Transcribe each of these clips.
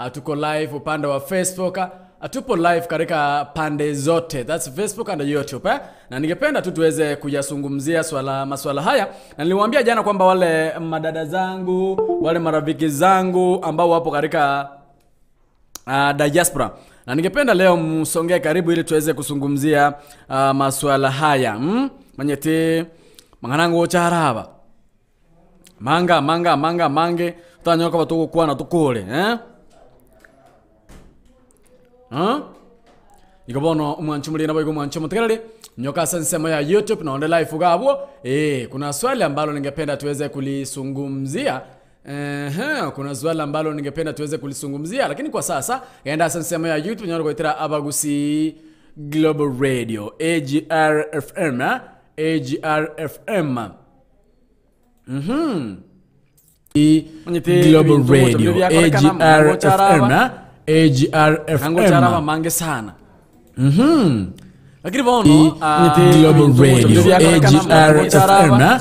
Tuko live upande wa Facebook, tupo live katika pande zote, that's Facebook and YouTube eh? Na ningependa tu tuweze kuyazungumzia swala maswala haya, na niliwaambia jana kwamba wale madada zangu, wale marafiki zangu ambao wapo katika diaspora na ningependa leo msongee karibu ili tuweze kuzungumzia maswala haya Manyete mang'anangu ocharaba manga manga manga mange totanyoka batogokwana tokore eh? Huh? Igo bono omwanchi omoriri naboigo omwanchi omotegereri nyoka ase ensemo ya YouTube nonde live iga abwo eh, kuna swali ambalo ningependa tuweze kulisungumzia. Ehe, kuna swali ambalo ningependa tuweze kulisungumzia, lakini kwa sasa genda ase ensemo ya YouTube nyore goetera Abagusi Global Radio AGR FM eh? AGR FM. Mhm. Global Radio AGR FM eh? AGR FM mange sana. Mhm. Lakini bono Global Radio AGR FM eh?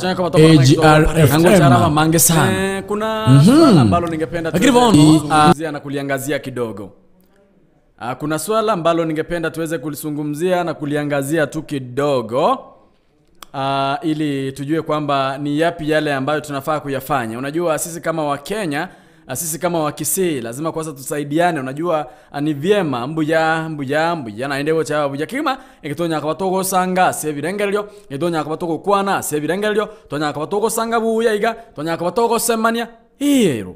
AGR FM mange sana. Kuna swala ambalo ningependa lakini bono na kuliangazia kidogo. Kuna swala ambalo ningependa tuweze kulisungumzia na kuliangazia tu kidogo. Ili tujue kwamba ni yapi yale ambayo tunafaa kuyafanya. Unajua sisi kama Wakenya, sisi kama Wakisii lazima kwanza tusaidiane. Unajua ni vyema mbuya mbuya mbuya naende gocha buya kima eketonya kabatogosanga ase ebirengererio, eketonya kabatogokwana ase ebirengererio, tonya kabatogosanga buya iga, tonya kabatogosemania ero.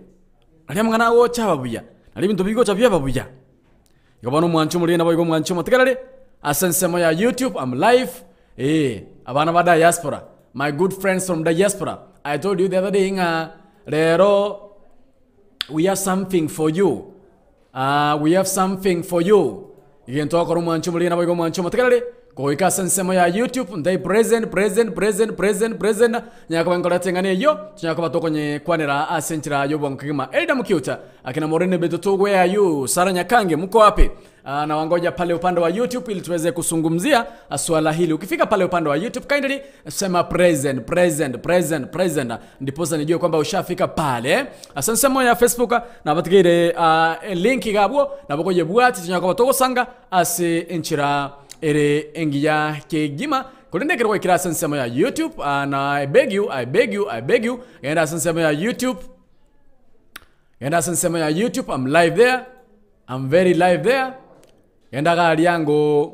Aria mang'ana agocha buya, nari ebinto bigocha biaba buya. Igo bono omwancho omoriri naboigo omwancho omotegereri ase ensemo ya YouTube I'm live. Abana ba diaspora, my good friends from diaspora, I told you the other day ng'a rero we have something for you. We have something for you. Egento ogokora omwancho omoriri naboigo omwancho omotegereri goika ase ensemo ya YouTube ntai present present present present present nyaka nkorete ng'ana eyio tunyaka koba tokonyekwanera ase enchera y'obwango kegima. Elda Mukiuta akina Morene Betoto, where are you? Sara Nyakange mko wapi? Na wangoja pale upande wa YouTube ili tuweze kuzungumzia swala hili. Ukifika pale upande wa YouTube kindly sema present present present present, ndiposa nijue kwamba ushafika pale. Asante semo ya Facebook na batigire link gabwo na bokoye bwati tunyaka togosanga ase enchera ere engiya kegima kulindekera kwa kila nsemo ya YouTube. Na I beg you, I beg you, I beg you, genda ase nsemo ya YouTube, genda ase nsemo ya YouTube, I'm live there, I'm very live there. Genda gariango,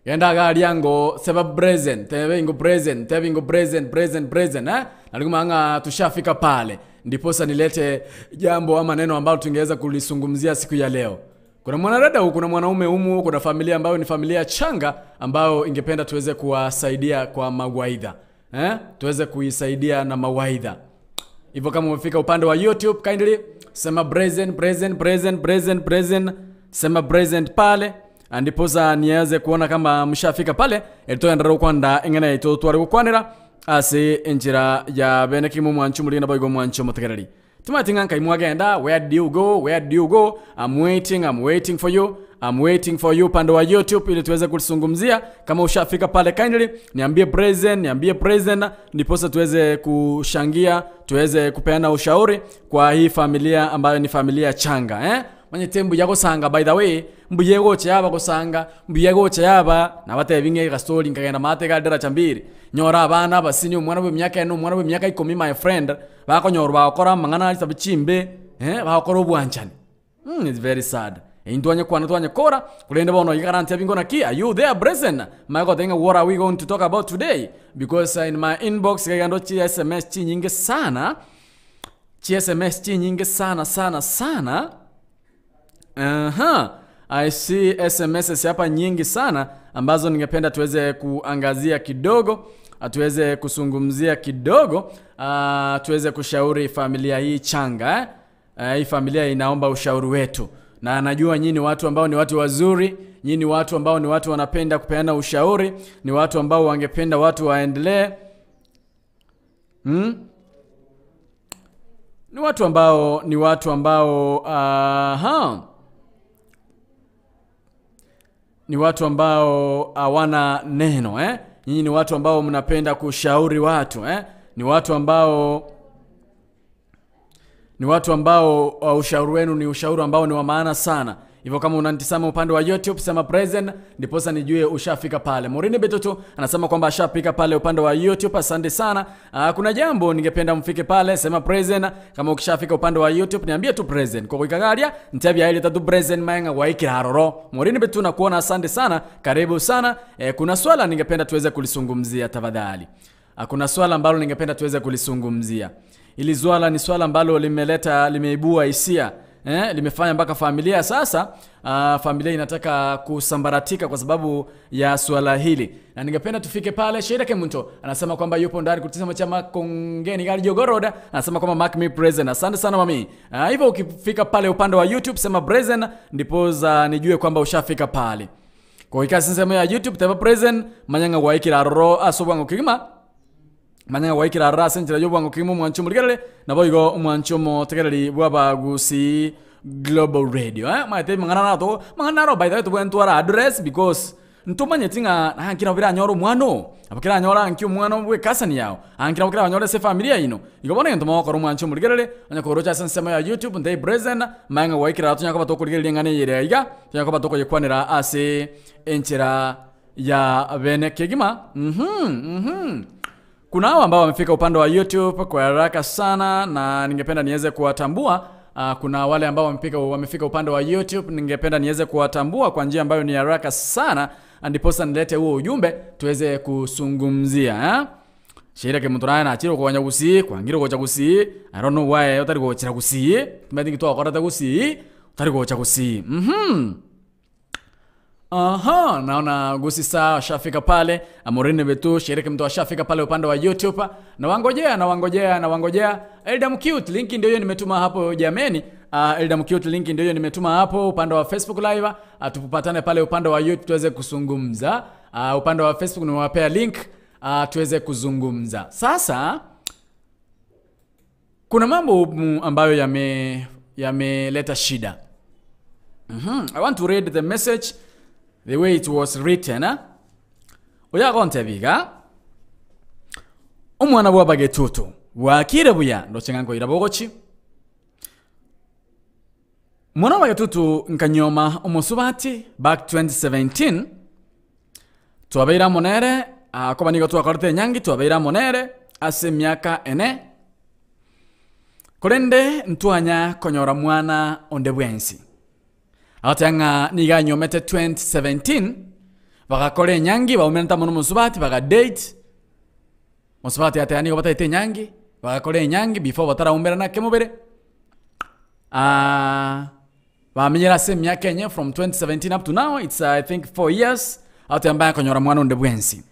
genda gariango seba present, tebe ingo present, tebe ingo present, present, present eh? Na manga tushafika pale, ndiposa nilete jambo ama neno ambalo tungeweza kulisungumzia siku ya leo. Kuna mwanadada huku, kuna mwanaume humu, kuna familia ambayo ni familia changa ambayo ingependa tuweze kuwasaidia kwa mawaidha. Tuweze kuisaidia na mawaidha. Hivyo kama umefika upande wa YouTube kindly sema present present present present present, sema present pale, ndiposa niweze kuona kama mshafika pale. Elitoendera kwanda engene ito twari gukwanira ase enjira ya bene kimu mwanchu muri na boigo mwanchu mutegereri. Tumatinga nkai mwagenda, where do you go, where do you go? I'm waiting, I'm waiting for you, I'm waiting for you upande wa YouTube ili tuweze kulizungumzia. Kama ushafika pale kindly niambie present, niambie present, ndiposa tuweze kushangia, tuweze kupeana ushauri kwa hii familia ambayo ni familia changa eh? Manye tembu yako sanga, by the way, mbuye goche yaba gosanga, mbuye goche yaba na batebinge ga story nkagenda mate ga dara chambiri. Nyora abana basinyo omwana bwe myaka eno, omwana bwe myaka 10 my friend, bakonyorwa bakora mang'ana ari chimbe, bakora obwanchani. It's very sad. Intwanye kwana twanye kora kulende bono igarantia bingo na ki, are you there present? My God, think what are we going to talk about today? Because in my inbox kagando chi SMS chi nyingi sana. Chi SMS chi nyingi sana sana sana. I see SMS hapa nyingi sana ambazo ningependa tuweze kuangazia kidogo, tuweze kuzungumzia kidogo, tuweze kushauri familia hii changa eh? Hii familia inaomba ushauri wetu. Na najua nyinyi ni watu ambao ni watu wazuri, nyinyi ni watu ambao ni watu wanapenda kupeana ushauri, ni watu ambao wangependa watu waendelee. Ni watu ambao ni watu ambao ni watu ambao hawana neno eh? Nyinyi ni watu ambao mnapenda kushauri watu eh? Ni watu ambao Ni watu ambao ushauri wenu ni ushauri ambao ni wa maana sana. Hivyo kama unanitazama upande wa YouTube sema present, ndiposa nijue ushafika pale. Morini Betoto anasema kwamba ashafika pale upande wa YouTube, asante sana. Kuna jambo ningependa mfike pale, sema present. Kama ukishafika upande wa YouTube niambie tu present. Kwa kuikagaria ntabia ile tatu present maenga waikiraroro. Morini Betoto nakuona, asante sana, karibu sana. Kuna swala ningependa tuweze kulisungumzia tafadhali. Kuna swala ambalo ningependa tuweze kulisungumzia. Hili swala ni swala ambalo limeibua hisia. Limefanya mpaka familia sasa, familia inataka kusambaratika kwa sababu ya swala hili. Na ningependa tufike pale. Sheila Kemunto anasema kwamba yupo ndani kutizama chama Kongeni Gari Jogoroda, anasema kwamba mark me present. Asante sana mami. Hivyo ukifika pale upande wa YouTube sema present, ndipoza nijue kwamba ushafika pale. Kwa hiyo sema ya YouTube teba present manyanga waikira ro asobwango kigima. Manyanga waikira rasa nchira yobwango kigima mwancho muligerere nabo igo omwancho motegereri bw'abagusi Global Radio. Maete mangana na to mangana ro by the way to bwentwara address because ntumanyeti ng'a ankira bira nyoro omwano abakira nyora anki omwano bwe kasani yao ankira bukira nyora se familia ino igo bona ntuma okora omwancho muligerere anya korocha ensemo ya YouTube ndai present manyanga waikira tunya ko batokurigereria ng'ane yere iga tunya ko batokoyekwanera ase enchera ya bene kegima. Kuna hao ambao wamefika upande wa YouTube kwa haraka sana na ningependa niweze kuwatambua. Kuna wale ambao wamefika upande wa YouTube, ningependa niweze kuwatambua kwa njia ambayo ni haraka sana, ndiposa nilete huo ujumbe tuweze kusungumzia. Shira ke muturana na chiro kwa nyagusi, kwa ngiro kwa gusi. I don't know why utari gochira gusi. Tumeti ngitoa kwa gusi, utari gocha gusi. Aha, naona Gusi saa ashafika pale, Amorine Betu, Shiriki mtu ashafika pale upande wa YouTube. Na wangojea, na wangojea, na wangojea. Eldam Cute, linki ndio hiyo nimetuma hapo jameni. Eldam Cute link ndio hiyo nimetuma hapo upande wa Facebook Live. Tupatane pale upande wa YouTube tuweze kuzungumza. Upande wa Facebook nimewapea link, tuweze kuzungumza. Sasa kuna mambo ambayo yameleta shida. I want to read the message the way it was written. Oya kontebiga omwana bwa bagetutu wakire buya ndochenga ira bogochi mwana wa bagetutu nkanyoma omusubati back 2017 twabeira monere akoba nigo twakorete nyangi twabeira monere ase miaka ene korende ntwanya konyora mwana onde bwensi. Atanga niga nyomete 2017 bagakore nyangi baumenta mono musubati baga date musubati atanga nigo batete nyangi bagakore nyangi before batara na kemobere. Bamenyera se miaka enye from 2017 up to now it's I think 4 years. Atamba konyora mwana onde bwensi.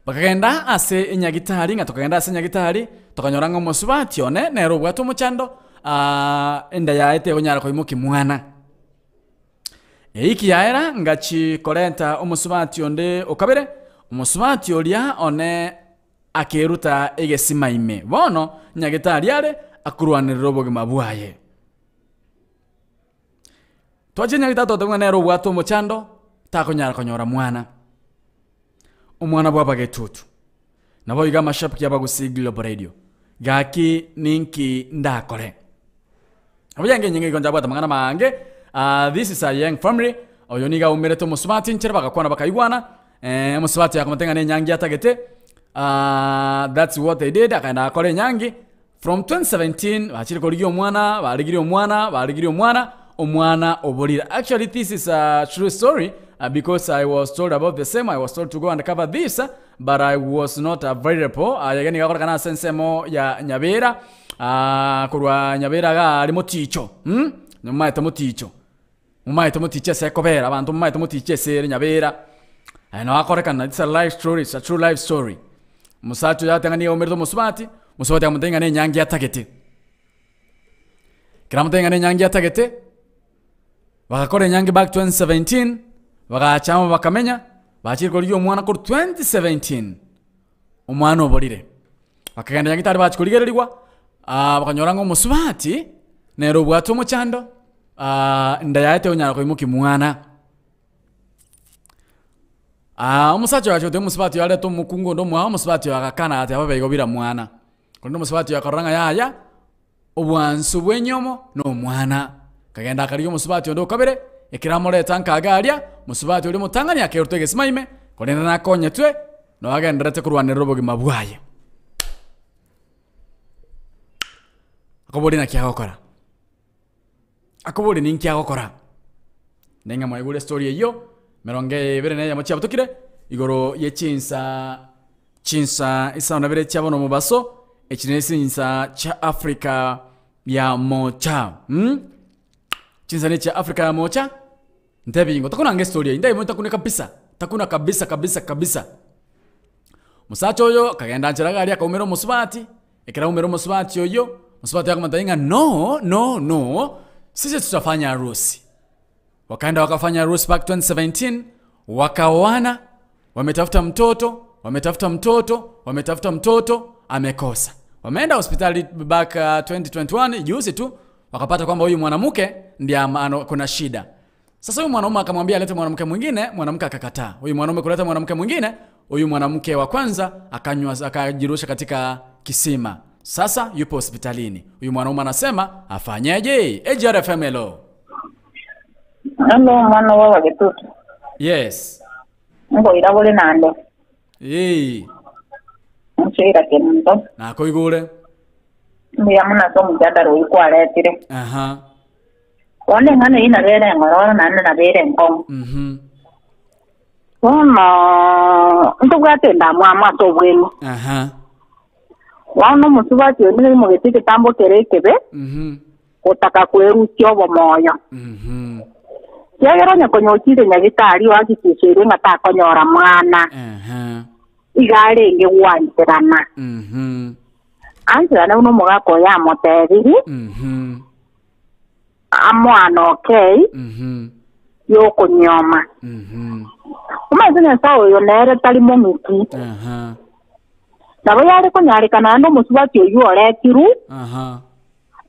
Bakagenda ase enyagitari nga tukagenda ase enyagitari tukanyora ngo musubati one nero bwato muchando enda yaete onyara koimuki mwana. Eiki yaera ngachi korenta omusubati onde okabere omusubati oria one akeruta egesima ime bono nyagetari are akurwanirira obogima bwaye. Twache nyagetari totengwa nero bwato omochando takonyara konyora mwana omwana bwabagetutu nabo iga mashabiki abagusi Global Radio gaki ninki ndakore abayange nyingi gonja bwata mangana mange. This is a young family. Oyo niga umerete musubati nchere bakakwana bakaigwana. Musubati akomatenga ne nyangi atagete. That's what they did. Akaenda akore nyangi from 2017 bachiri korigia omwana, barigiria omwana, barigiria omwana, omwana oborira. Actually this is a true story because I was told about the same. I was told to go and cover this, but I was not available. Yageni gakora kana sensemo ya Nyabera. Korwa Nyabera ga ari moticho. Nyuma muticho. Mumaite mutiche se kobera abantu mumaite mutiche se Nyabera. No akorekana it's a life story, it's a true life story. Musacho yatangani omerto musubati, musubati amutenga ne nyangi atagete. Kiramutenga ne nyangi atagete. Bakakora nyangi back 2017, bagachama bakamenya, bachiriko ryo omwana ko 2017. Omwana oborire. Bakagenda nyangi tari bachikorigererigwa, bakanyora ngo musubati nero bwato muchando. Ndayate onyara koimuki mwana. Omusacha wacho te musubati yale to mukungo ndo mwa musubati akakana ati ababe igobira mwana. Kondo musubati yakoranga yaya. Obwansu bw'enyomo na omwana. Akagenda akarigia omosubati onde o kabere, ekero amoreta nkaga aria, omosubati oria omotang'ani akerutwa egesima ime, korende nakonyetwe, nabo agendererete korwanerera obogima bwaye. Akoboria naki agokora? Akoboria ninki agokora? Ning'a mwaigure estory eyio, emerongo ebere na eyemo chiabutokire, igoro ye chinsa chinsa isano na ibere chia bono omobaso, echi ne chinsa chia Africa ya mocha mh, chinsa ne chia Africa ya mocha, ntebi ingo takunanga estory eyio, ntebi motakune kabisa, takuna kabisa kabisa kabisa. Omosacha oyo akagenda nchera iga aria akaumera omosubati, Ekero aumera omosubati oyio, omosubati akamotebia ng'a no, no, no, sisi tutafanya harusi. Wakaenda wakafanya harusi back 2017, wakaoana, wametafuta mtoto, wametafuta mtoto, wametafuta mtoto, amekosa. Wameenda hospitali back 2021 juzi tu, wakapata kwamba huyu mwanamke ndiye kuna shida. Sasa huyu mwanaume akamwambia alete mwanamke mwingine, mwanamke akakataa. Huyu mwanaume kuleta mwanamke mwingine, huyu mwanamke wa kwanza akanywa akajirusha katika kisima. Sasa yupo hospitalini. Huyu mwanaume anasema afanyeje? AGRFM hello. Hello mwana wa Wagetutu. Yes. Ngoira bore nande. Ee. Ncheira kento. Nakoigure. Mbuya mono ase omojadara oyio kwaretire. Aha. Bono eng'ana eyio nabo ere eng'ororo naende nabo ere enkong'u. Mhm. Bono ntobwate endamwamu ase obweng'u. Aha. Bono omosubati oyio naimogetie egetambo kere ekebe, Mhm. gotaka kwerusia obomoyo. Mhm. Ekiagera onye konya ochire nyagetari oagikicheirwe ng'a takonyora mwana, Aha. iga arenge gwancherana. Mhm. Ancherane buna omogaka oye amotebirie, Mhm. amoane okei Mhm. y'okonyuoma. Mhm. Omanyete Nyasae oyo nere tari mong'iti. Aha. Nabo yare konyarekana naende omosubati oyio oretirwe, Aha.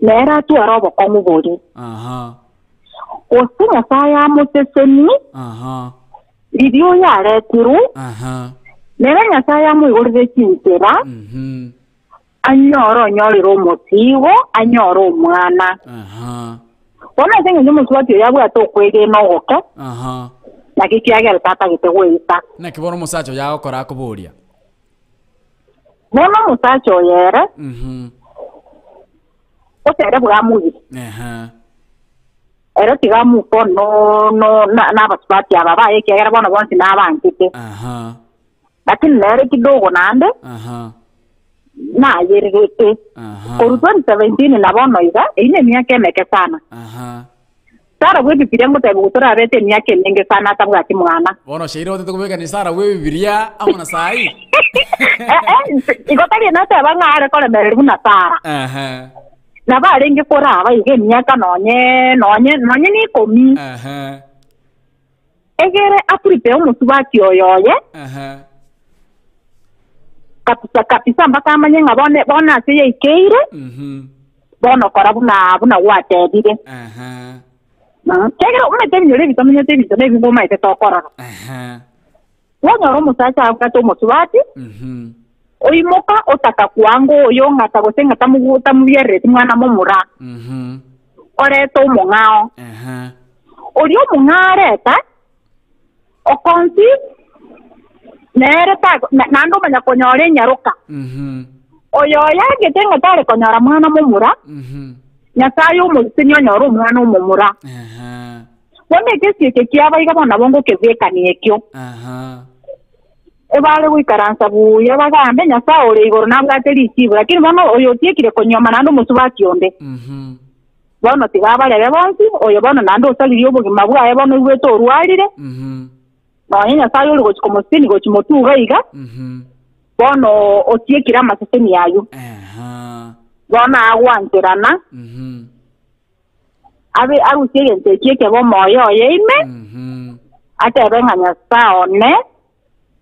nere atware obokong'u boria. Aha. Gose Nyasae amosesenie, Aha. riria oyo aretirwe, Aha. nere Nyasae amoigorere chinchera, Mhm. anyore onyorire omosiigo, anyore omwana. Aha. Bono ase engencho omosubati oyo abwate okwegena ogoke, Aha. naki ekiagera tatagete goeta. Naki bono omosacha oyo agokora akoboria? Bono omosacha oyo ere, Mhm. gose ere bwamugire, Ehe. ere tiga amuke no no na nabasubati aba baye ekiagera bono bonsi nabanchete. Aha. Lakini nere kidogo naende Aha. nayererete. Aha. Korwa 2017 na bono iga, eyio nemiaka emeke sana. Aha. Sara bw'Ebibilia ngotebiwa torabete emiaka emenge sana atabwati mwana. Bono Sheila otete kobekania Sara bw'Ebibilia amo na saii. Eh, eh, igo tari nateba ng'a are koremereria buna Sara. Ehe. Nabo arenge koraba iga emiaka nonye nonye nonye na ikomi. Ehe. Egere apripee omosubati oyo oye Ehe. kabisa kabisa mpaka amanye ng'a bono bono ase yaikeire, Mhm. bono kora buna buna gwatebire. Ehe. Ekiagera omanyete ebinyoro ebi tomenyete ebinto na ebinge omanyete tokorora. Ehe. Kwanyora omosacha abwate omosubati, Mhm. oimoka otaka kwanga oyo ng'ata gose ng'a tamogu tamobiarereti mwana momura, Mhm. orete omong'ao. Ehe. Oria omong'ao areta, oconceive, nere ta na naende omanya konyora enyaroka. Mhm. Oyo oyangete ng'a tare konyora mwana momura, Mhm. Nyasae omoseseni onyore omwana omomura. Ehe. Bono egesio eke kiaba iga bono nabo ngokebekania ekio. Aha. Ebare goikaransa buya bagambe, Nyasae ore igoro nabwate richibu, lakini bono oyo otiekire konyuoma naende omosubati onde. Mhm. Bono tiga abarebe bonsi, oyo bono naende osaririe obogima bwaye bono oigwete orwarire, Mhm. nonya Nyasae ore gochia komosesenia gochia motuga iga, Mhm. bono otiekire amaseseni ayio. Aha. Bono agwancherana, Mhm. abe arusie egento ekio ekebe omoyo oye ime, Mhm. atebe ng'a Nyasae one,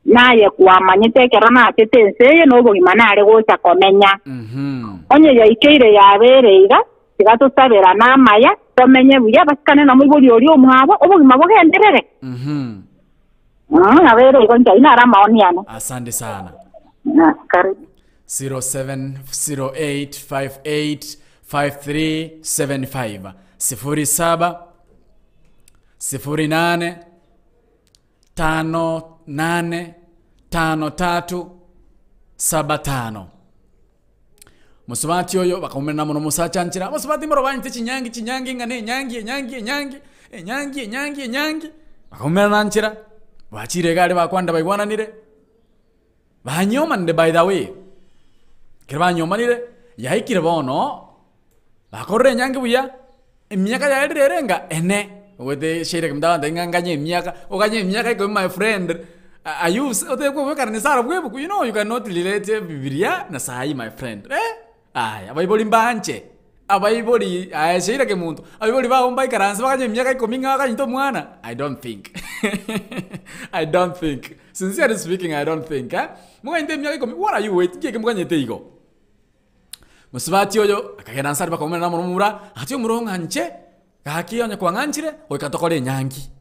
naye kwamanyete ekero nachete ense eye na obogima nare gocha komenya. Mhm. Onye yaikeire yabeire iga, tiga tosaberane amaya, tomenye buya, basikane na moibori oria omwabo, obogima bogenderere. Mhm. Nabeire igo inche ayio naro amaoni ane. Asante sana. Karibu. 070858. 5375 07 08 5 8 5 3 7 5. Mosubati oyo bakaumerana amo nomosacha nchera, abasubati mbaro banchete chinyangi chinyangi ng'a na enyangi enyangi enyangi enyangi enyangi enyangi, bakaumerana nchera, bachire iga aria bakwanire baigwananire, banyomanire by the way, ekero banyomanire, yaikire bono, bakorire enyangi buya, emiaka yaerire ere enga ene, ogwete sheila kemunto agontebia ng'a nganye emiaka, oganye emiaka ikomi my friend, are you otebe kobwekana na Sarah bwa ebuku, you know you cannot relate bibiria na saii my friend eh, aya abaibori mbanche, abaibori aye Sheila Kemunto, abaibori bago mbaikaranse baganye emiaka ikomi ng'a oganyete omwana, I don't think I don't think, sincerely speaking I don't think eh, moganyete emiaka ikomi what are you waiting, nki eke moganyete igo? Mosubati oyo akagenda nse aria bakaumera amo nomomura, agatebi omomura ng'a inche gaki onye kwang'anchire goika tokore enyangi.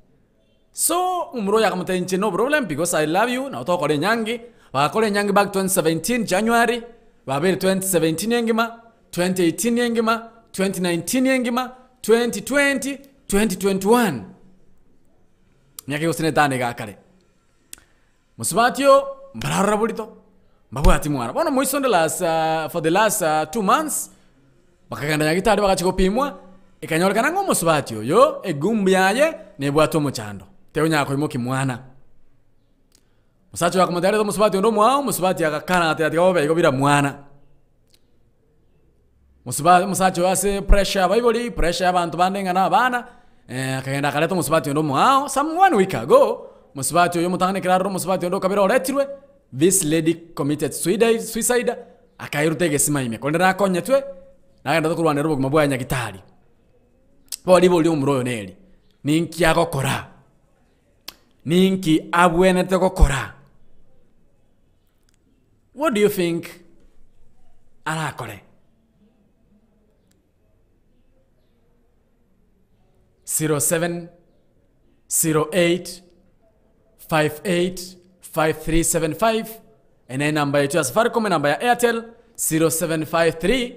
So omomura oyo akamotebia inche no problem because I love you nabo togokora enyangi, bagakora enyangi back 2017 January, babeire 2017 engima, 2018 engima, 2019 engima, 2020, 2021. Emiaka gose na etano iga kare. Mosubati oo mbararora borito, mbabwati mwana. Bono moiso onde last for the last 2 months, bakagenda nyagetari bagachia gopimwa, ekanyorekana ng'a omosubati oyo egumb yaye nebwate omochando, tekonyara koimokia mwana. Omosacha oyo akamotebia reta omosubati onde omwao, omosubati agakana agateba tiga bobe igo bira mwana. Mosuba omosacha oyo ase pressure ya abaibori, pressure ya abanto bande ng'a na abana, akagenda akareta omosubati onde omoao some one week ago, mosubati oyo omotang'ani ekero arora omosubati onde okabere oretirwe, this lady committed suidide suicide, akaeruta egesima ime, korende nakonyetwe, nagenderete korwanera obogima bwaye nyagitari. Bono ribori ria omomura oyo neri, ninki agokora? Ninki abwenerete gokora? What do you think arakore? 07 08 58 5375 ene enamba yaito ya Safaricom enamba ya Airtel 0753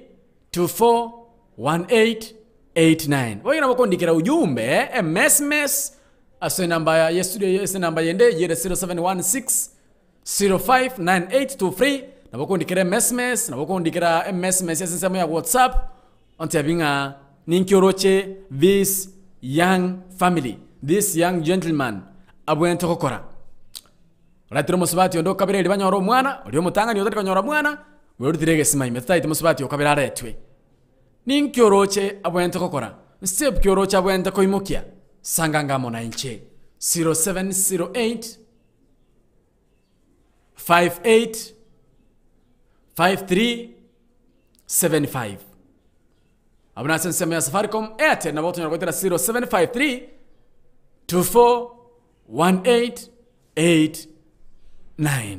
24 18 89 boigo nabo okondikera ujumbe emesmes ase enamba ya ye studio ase enamba yende yere 0716 059823 nabo okondikera emesmes nabo okondikera emesmes ase ensemo ya whatsapp ontebi ng'a ninki oroche this young family this young gentleman abwenerete gokora. Oretire omosubati onde okabere erio banyore omwana, oria omotang'ani otari konyora mwana, bwerutire egesima ime totagete mosubati okabere aretwe. Ninki oroche abwenerete gokora? Step ki oroche abwenerete koimokia? Sanga ng'a amo nainche. 0708 58 53 75 Abwo nase ensemo ya Safaricom, Airtel nabo otonyora goetera 0753 24 18 89.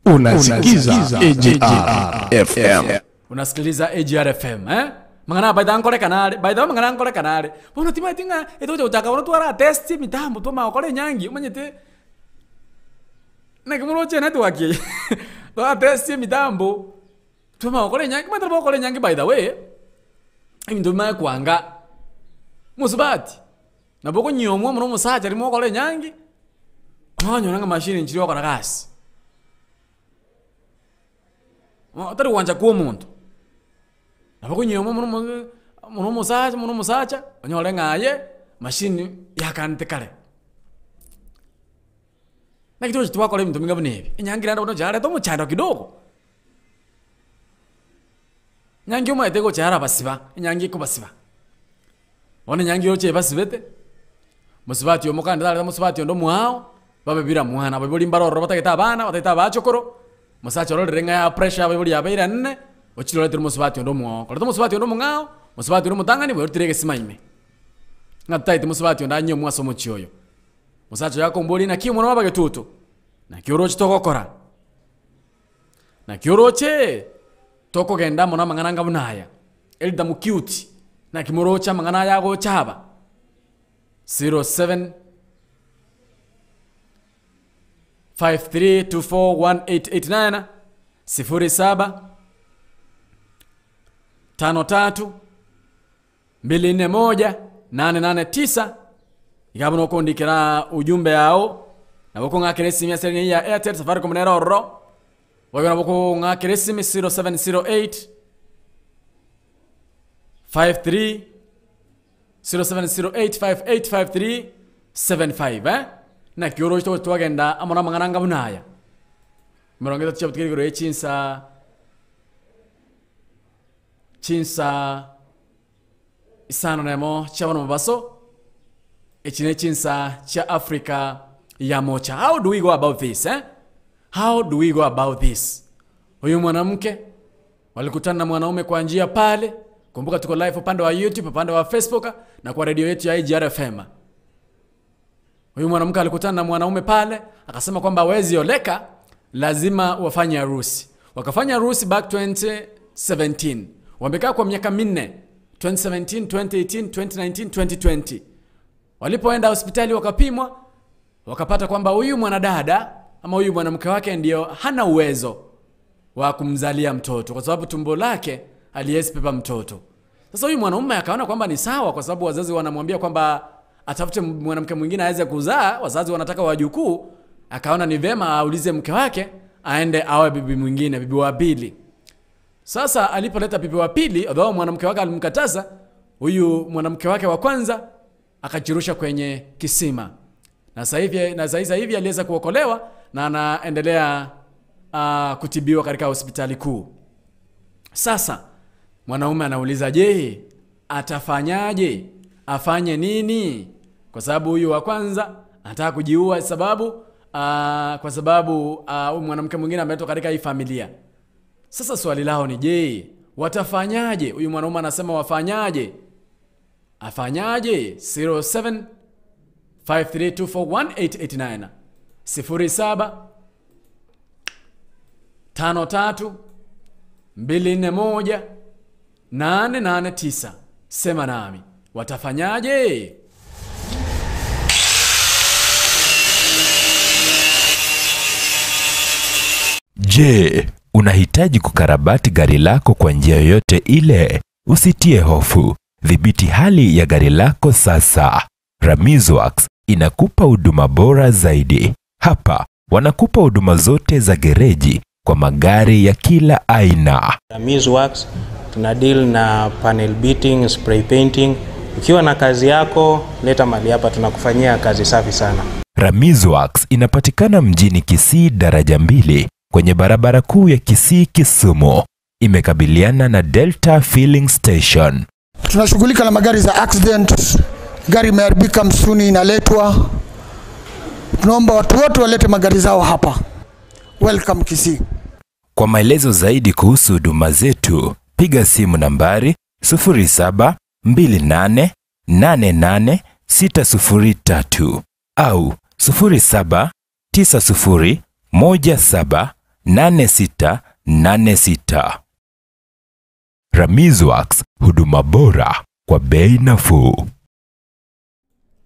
Unasikiza AGR FM. Unasikiliza AGR FM eh? Mang'ana aya by the way nkorekana are, by the way amang'ana nkorekana are. Bono timanyeti ng'a etogocha gochaka bono twara test emitambo twamanya gokora enyangi omanyete naki moroche enetwork eye twara test emitambo twamanya gokora enyangi, omanyete nabo ogokora enyangi by the way, ebinto bimanye kwanga, mosubati nabo okonyomwa buna omosacha riria mogokora enyangi, okonyora ng'a machine nchiri gokora gasi. Otari gwancha kwa omonto, nabo okonyomwa buna omo buna omosacha buna omosacha, onyore ng'a aye machine yakanete kare. Naki togocha twakora ebinto binga buna ebi, enyangi naende bono yareta omochando kidogo. Enyangi omanyete egocha yarabasiba, enyangi ekobasiba. Bono enyangi yocha ebasibete, mosubati omo kande tareta mosubati onde omwao, babe bila mwana, abaibori mbare ororo batagete abana, batagete abachokoro, mosacha ororire ng'a ya pressure abaibori yabeire enene, ochire oretire omosubati onde omwao. Koreta omosubati onde omong'ao, mosubati onde omotang'ani bwerutire egesima ime, ng'a totagete mosubati onde anywe ase omochie oyo. Mosacha oyo akomboria, Naki omwana bw'abagetutu? Naki oroche togokora? Naki oroche tokogenda amo namang'ana anga buna aya? Elder Mukiuti, naki moroche amang'ana aya agocha aba? 07 53241889 07. 53 241 889 iga buna okondikera ujumbe yao nabo okong'akera esimi ase line ya Airtel Safaricom nere ororo boigo nabo okong'akera esimi 0708 53 0708585375 eh? Naki oroche togocha twagenda amo namang'ana anga buna aya. Emerongo etato chiabutikire igoro ye chinsa chinsa isano na emo chia bono mobaso, echi ne chinsa chia Africa ya mocha. How do we go about this eh? How do we go about this? Huyu mwanamke walikutana na mwanaume kwa njia pale. Kumbuka tuko live upande wa YouTube, upande wa Facebook na kwa redio yetu ya IGR FM. Huyu mwanamke alikutana na mwanaume pale, akasema kwamba hawezi oleka, lazima wafanye harusi. Wakafanya harusi back 2017. Wamekaa kwa miaka minne, 2017, 2018, 2019, 2020. Walipoenda hospitali wakapimwa, wakapata kwamba huyu mwanadada ama huyu mwanamke wake ndio hana uwezo wa kumzalia mtoto kwa sababu tumbo lake haliwezi pepa mtoto. Sasa huyu mwanaume akaona kwamba ni sawa, kwa sababu wazazi wanamwambia kwamba atafute mwanamke mwingine aweze kuzaa, wazazi wanataka wajukuu. Akaona ni vema aulize mke wake aende awe bibi mwingine, bibi wa pili. Sasa alipoleta bibi wa pili, although mwanamke wake alimkataza, huyu mwanamke wake wa kwanza akajirusha kwenye kisima, na sasa hivi na sasa hivi aliweza kuokolewa na anaendelea kutibiwa katika hospitali kuu. Sasa mwanaume anauliza, je, atafanyaje? Afanye nini? Kwa sababu huyu wa kwanza anataka kujiua sababu kwa sababu huyu mwanamke mwingine ameletwa katika hii familia. Sasa swali lao ni je, watafanyaje? Huyu mwanaume anasema wafanyaje? Afanyaje? 07 53241889 07 53 241 889. Sema nami, watafanyaje? Je, unahitaji kukarabati gari lako kwa njia yoyote ile? Usitie hofu. Dhibiti hali ya gari lako sasa. Ramizworks inakupa huduma bora zaidi. Hapa wanakupa huduma zote za gereji kwa magari ya kila aina. Ramiz Works tuna deal na panel beating, spray painting. Ukiwa na kazi yako, leta mali hapa, tunakufanyia kazi safi sana. Ramizworks inapatikana mjini Kisii daraja mbili kwenye barabara kuu ya Kisii Kisumu. Imekabiliana na Delta Filling Station. Tunashughulika na magari za accident, gari imeharibika msituni inaletwa. Tunaomba watu wote walete magari zao hapa. Welcome Kisii. Kwa maelezo zaidi kuhusu huduma zetu, piga simu nambari 0728888603 au 0790178686. Ramizworks, huduma bora kwa bei nafuu.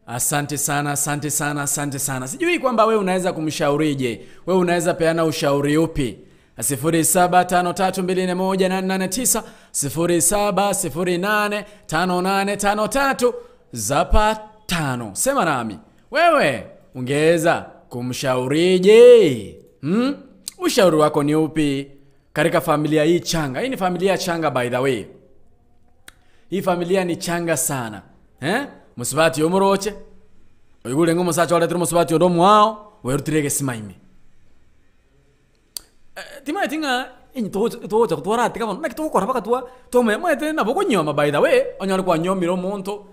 Asante sana, asante sana, asante sana. Sijui kwamba we unaweza kumshaurije, we unaweza peana ushauri upi? 0753241889 07085853 zapa tano. Sema nami, wewe ungeweza kumshaurije? Ushauri wako ni upi katika familia hii changa? Hii ni familia changa by the way. Hii familia ni changa sana. Musubati omoroche. Oigure ngo musacha oretire musubati ondo mwao, werutire gesima ime. Tima tinga inyi togocha gotwara atiga bono naki togokora baka twa twamanya maete nabo okonyoma by the way, onyore kwanyomire omonto,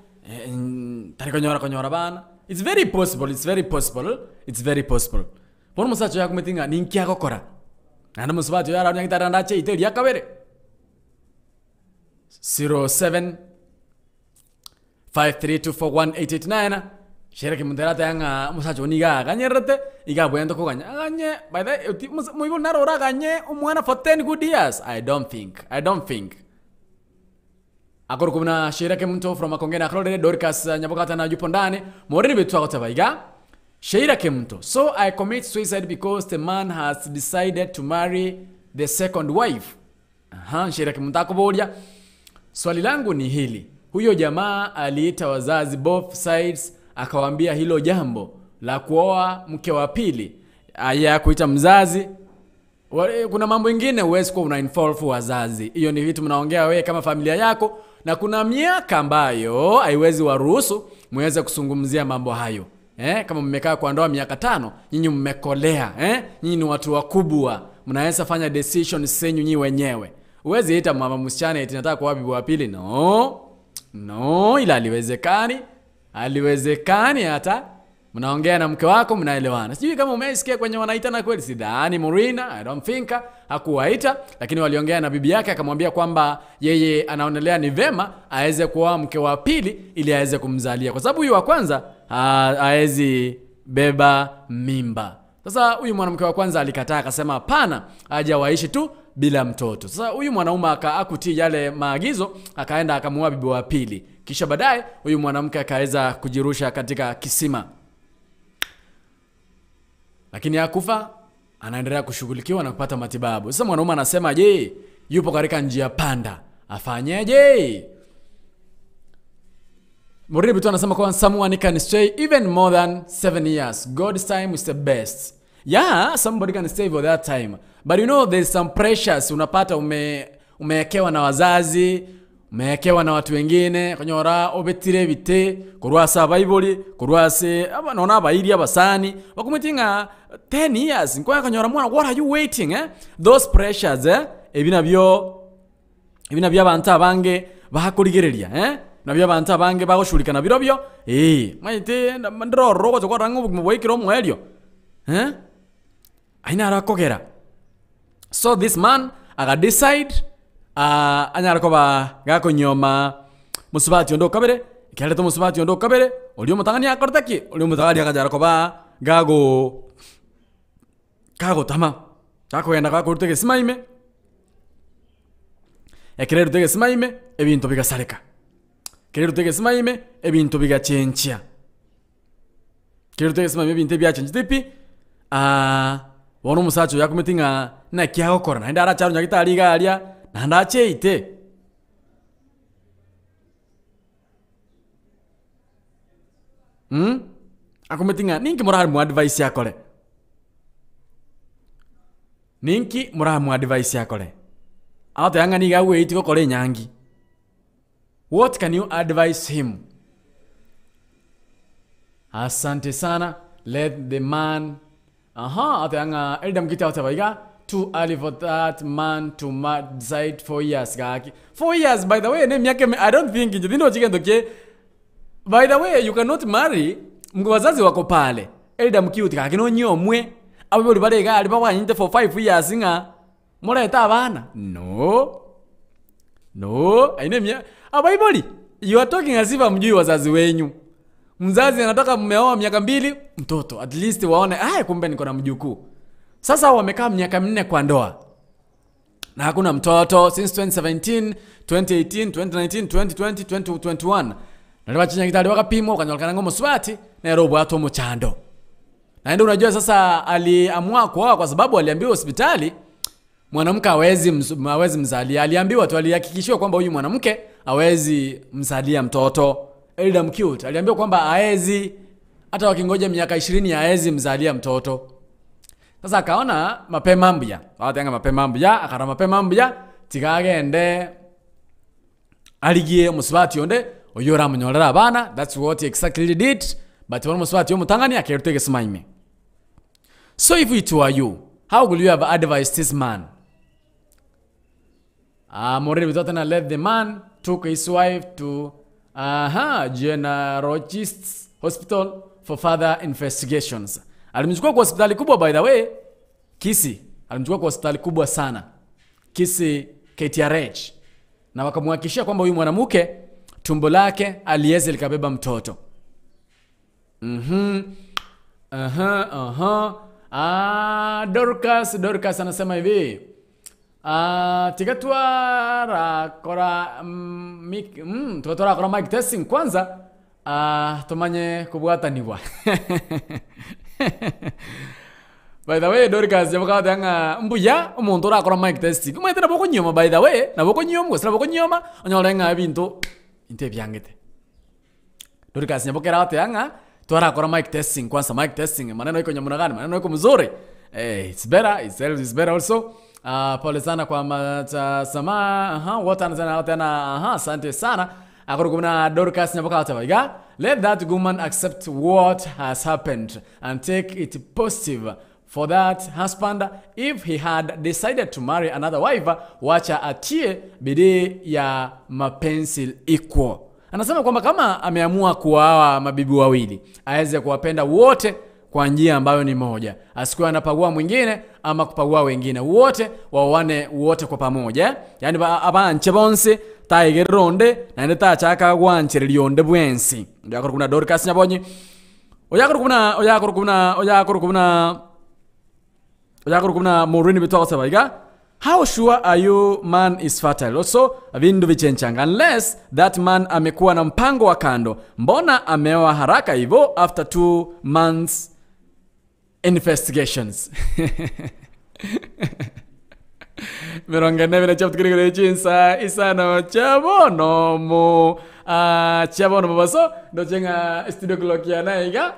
tari konyora konyora bana. It's very possible, it's very possible, it's very possible. Bono omosacha oyo akometi ng'a ninki agokora. Naende omosubati oyo ararore nyagetari naende ache eite eria kabere. 07 53241889 shereke omonto aratebe ng'a omosacha oyo niga aganyerete, iga abwenerete koganya aganye by the way oti mosa moibori naro oraganye omwana for 10 good years, I don't think, I don't think. Akorokwa buna Sheila Kemunto from Makongeni akororere Dorcas Nyabokata na yupo ndani moreni betu agoteba iga Sheila Kemunto, so I commit suicide because the man has decided to marry the second wife. Aha, Sheila Kemunto akoboria Swali langu ni hili, huyo jamaa aliita wazazi both sides akawaambia hilo jambo la kuoa mke wa pili, aya kuita mzazi kuna mambo ingine huwezi kuwa una involve wazazi. Hiyo ni vitu mnaongea wewe kama familia yako, na kuna miaka ambayo haiwezi waruhusu muweze kuzungumzia mambo hayo. Kama mmekaa kwa ndoa miaka 5, nyinyi mmekolea, Nyinyi ni watu wakubwa, mnaweza fanya decisions zenyu nyinyi wenyewe. Huwezi ita mama msichana eti nataka kuoa bibi wa pili. No. No, ila haliwezekani. Haliwezekani hata. Mnaongea na mke wako mnaelewana. Sijui kama umeisikia kwenye wanaitana kweli, sidhani Murina, I don't think hakuwaita, lakini waliongea na bibi yake akamwambia kwamba yeye anaonelea ni vema aweze kuoa mke wa pili ili aweze kumzalia, kwa sababu huyu wa kwanza haezi beba mimba. Sasa huyu mwanamke wa kwanza alikataa akasema hapana, aje waishi tu bila mtoto. Sasa huyu mwanaume akakutii yale maagizo, akaenda akamuoa bibi wa pili. Kisha baadaye huyu mwanamke akaweza kujirusha katika kisima. Lakini hakufa, anaendelea kushughulikiwa na kupata matibabu. Sasa mwanaume anasema je, yupo katika njia panda, afanyeje? Muribi tu anasema kwamba someone can stay even more than 7 years. God's time is the best. Yeah, somebody can stay for that time. But you know there's some pressures unapata umewekewa na wazazi, umewekewa na watu wengine, konyora obetire bite, kurwasa Bible, kurwase aba nona abairi abasani, bakumitinga 10 years, nkwa konyora mwana, what are you waiting, eh? Those pressures, Ebina bya abantu abange bakurigereria, Nabyo abantu abange bagoshulikana birobyo, Maite ndororo gocha koranga obogima bwaikire omwerio. Aina arakogera. So this man aga decide, anyara koba gakonyoma musubati ondo kabere, kiarete musubati ondo kabere, ori omotang'ani akorete ki? Ori omotang'ani akanyara koba gago kagotama. Gakogenda gakoruta egesima ime. Ekero erute egesima ime, ebinto bigasareka. Ekero erute egesima ime, ebinto bigachenchia. Ekero erute egesima ime, ebinto ebiachenchete pi, bono omosacha oyo akometi ng'a naki agokora, naende arache aronya gete aria iga aria, naende acheite. Akometi ng'a ninki moramoadvise akore? Ninki moramoadvise akore? Agoteba ng'a nigo agweiti gokora enyangi. What can you advise him? Asante sana. Let the man. Aha, agoteba ng'a Elder Mukite agoteba iga, too early for that man to decide 4 years gaki. 4 years, by the way, ne miaka I don't think inche tindi ochigento kie. By the way, you cannot marry mgo wazazi wako pale. Elder Mukite gaki no nyomwe. Ababori bare iga ari bagwanyete for 5 years ng'a morete abana. No. No, aine mia. Abaiboli, you are talking as if hamjui wazazi wenyu. Mzazi anataka mmeoa miaka 2, mtoto at least waone, kumbe niko na mjukuu. Sasa wamekaa miaka 4 kwa ndoa. Na hakuna mtoto since 2017, 2018, 2019, 2020, 2021. Na leo chinya kitali wakapimwa wakanyolekana ngomo swati na robo ato mchando. Na ndio unajua sasa aliamua kuoa kwa sababu aliambiwa hospitali mwanamke hawezi mzalia. Aliambiwa tu, alihakikishiwa kwamba huyu mwanamke hawezi mzalia mtoto. Elder Mcute aliambiwa kwamba hawezi, hata wakingoja miaka 20 hawezi mzalia mtoto. Sasa akaona mapema mbuya. Atenga mapema mbuya, akara mapema mbuya, tigagende aligie musubati onde oyora munyorera abana. That's what he exactly did. But one musubati omutangani akerutege simaime. So if it were you, how would you have advised this man? Maureen Bitotana let the man took his wife to Generalist Hospital for further investigations. Alimchukua kwa hospitali kubwa, by the way, Kisii. Alimchukua kwa hospitali kubwa sana, Kisii KTRH. Na wakamhakikishia kwamba huyu mwanamke tumbo lake aliweza likabeba mtoto. Dorcas anasema hivi. Tigatwara kora, mik tigatwara kora mic testing kwanza. Tumanye kubwataniwa. By the way, Dorcas nyaboka agoteba ng'a mbuya omonto orakora mic testing. Omanyete nabo okonyioma by the way, nabo okonyiomwa gose nabo okonyioma, onyore ng'a ebinto, ebinto ebiangete. Dorcas nyaboka ere agoteba ng'a, twarakora mic testing kwanza mic testing maneno iko nyamuna gani, maneno iko mzuri, eh it's better, it's it's better also. Pole sana kwa matasama, aha, what anasema agoteba ng'a aha, asante sana. Akorokwa buna Dorcas Nyaboka agoteba iga, Let that woman accept what has happened and take it positive for that husband if he had decided to marry another wife wacha atie bidii ya mapenzi equal. Anasema kwamba kama ameamua kuwaoa mabibi wawili aweze kuwapenda wote kwa njia ambayo ni moja, asikuwe anapagua mwingine ama kupagua wengine, wote waoane wote kwa pamoja. Yaani abanche bonsi taigerera onde naende tachaka gwanchereria onde bwensi. Oyo akorokwa buna Dorcas Nyabonyi, oyo akorokwa buna oyo akorokwa buna oyo akorokwa buna oyo akorokwa buna Maureen Bitwagosaba iga, How sure are you man is fertile? Also vindu vichenchanga unless that man amekuwa na mpango wa kando, mbona ameoa haraka hivo after 2 months investigations? Mirongo ene bire chiabutukire igoro ye chinsa isano chia bono mo ah, chia bono mobaso ndoche ng'a studio clock yane iga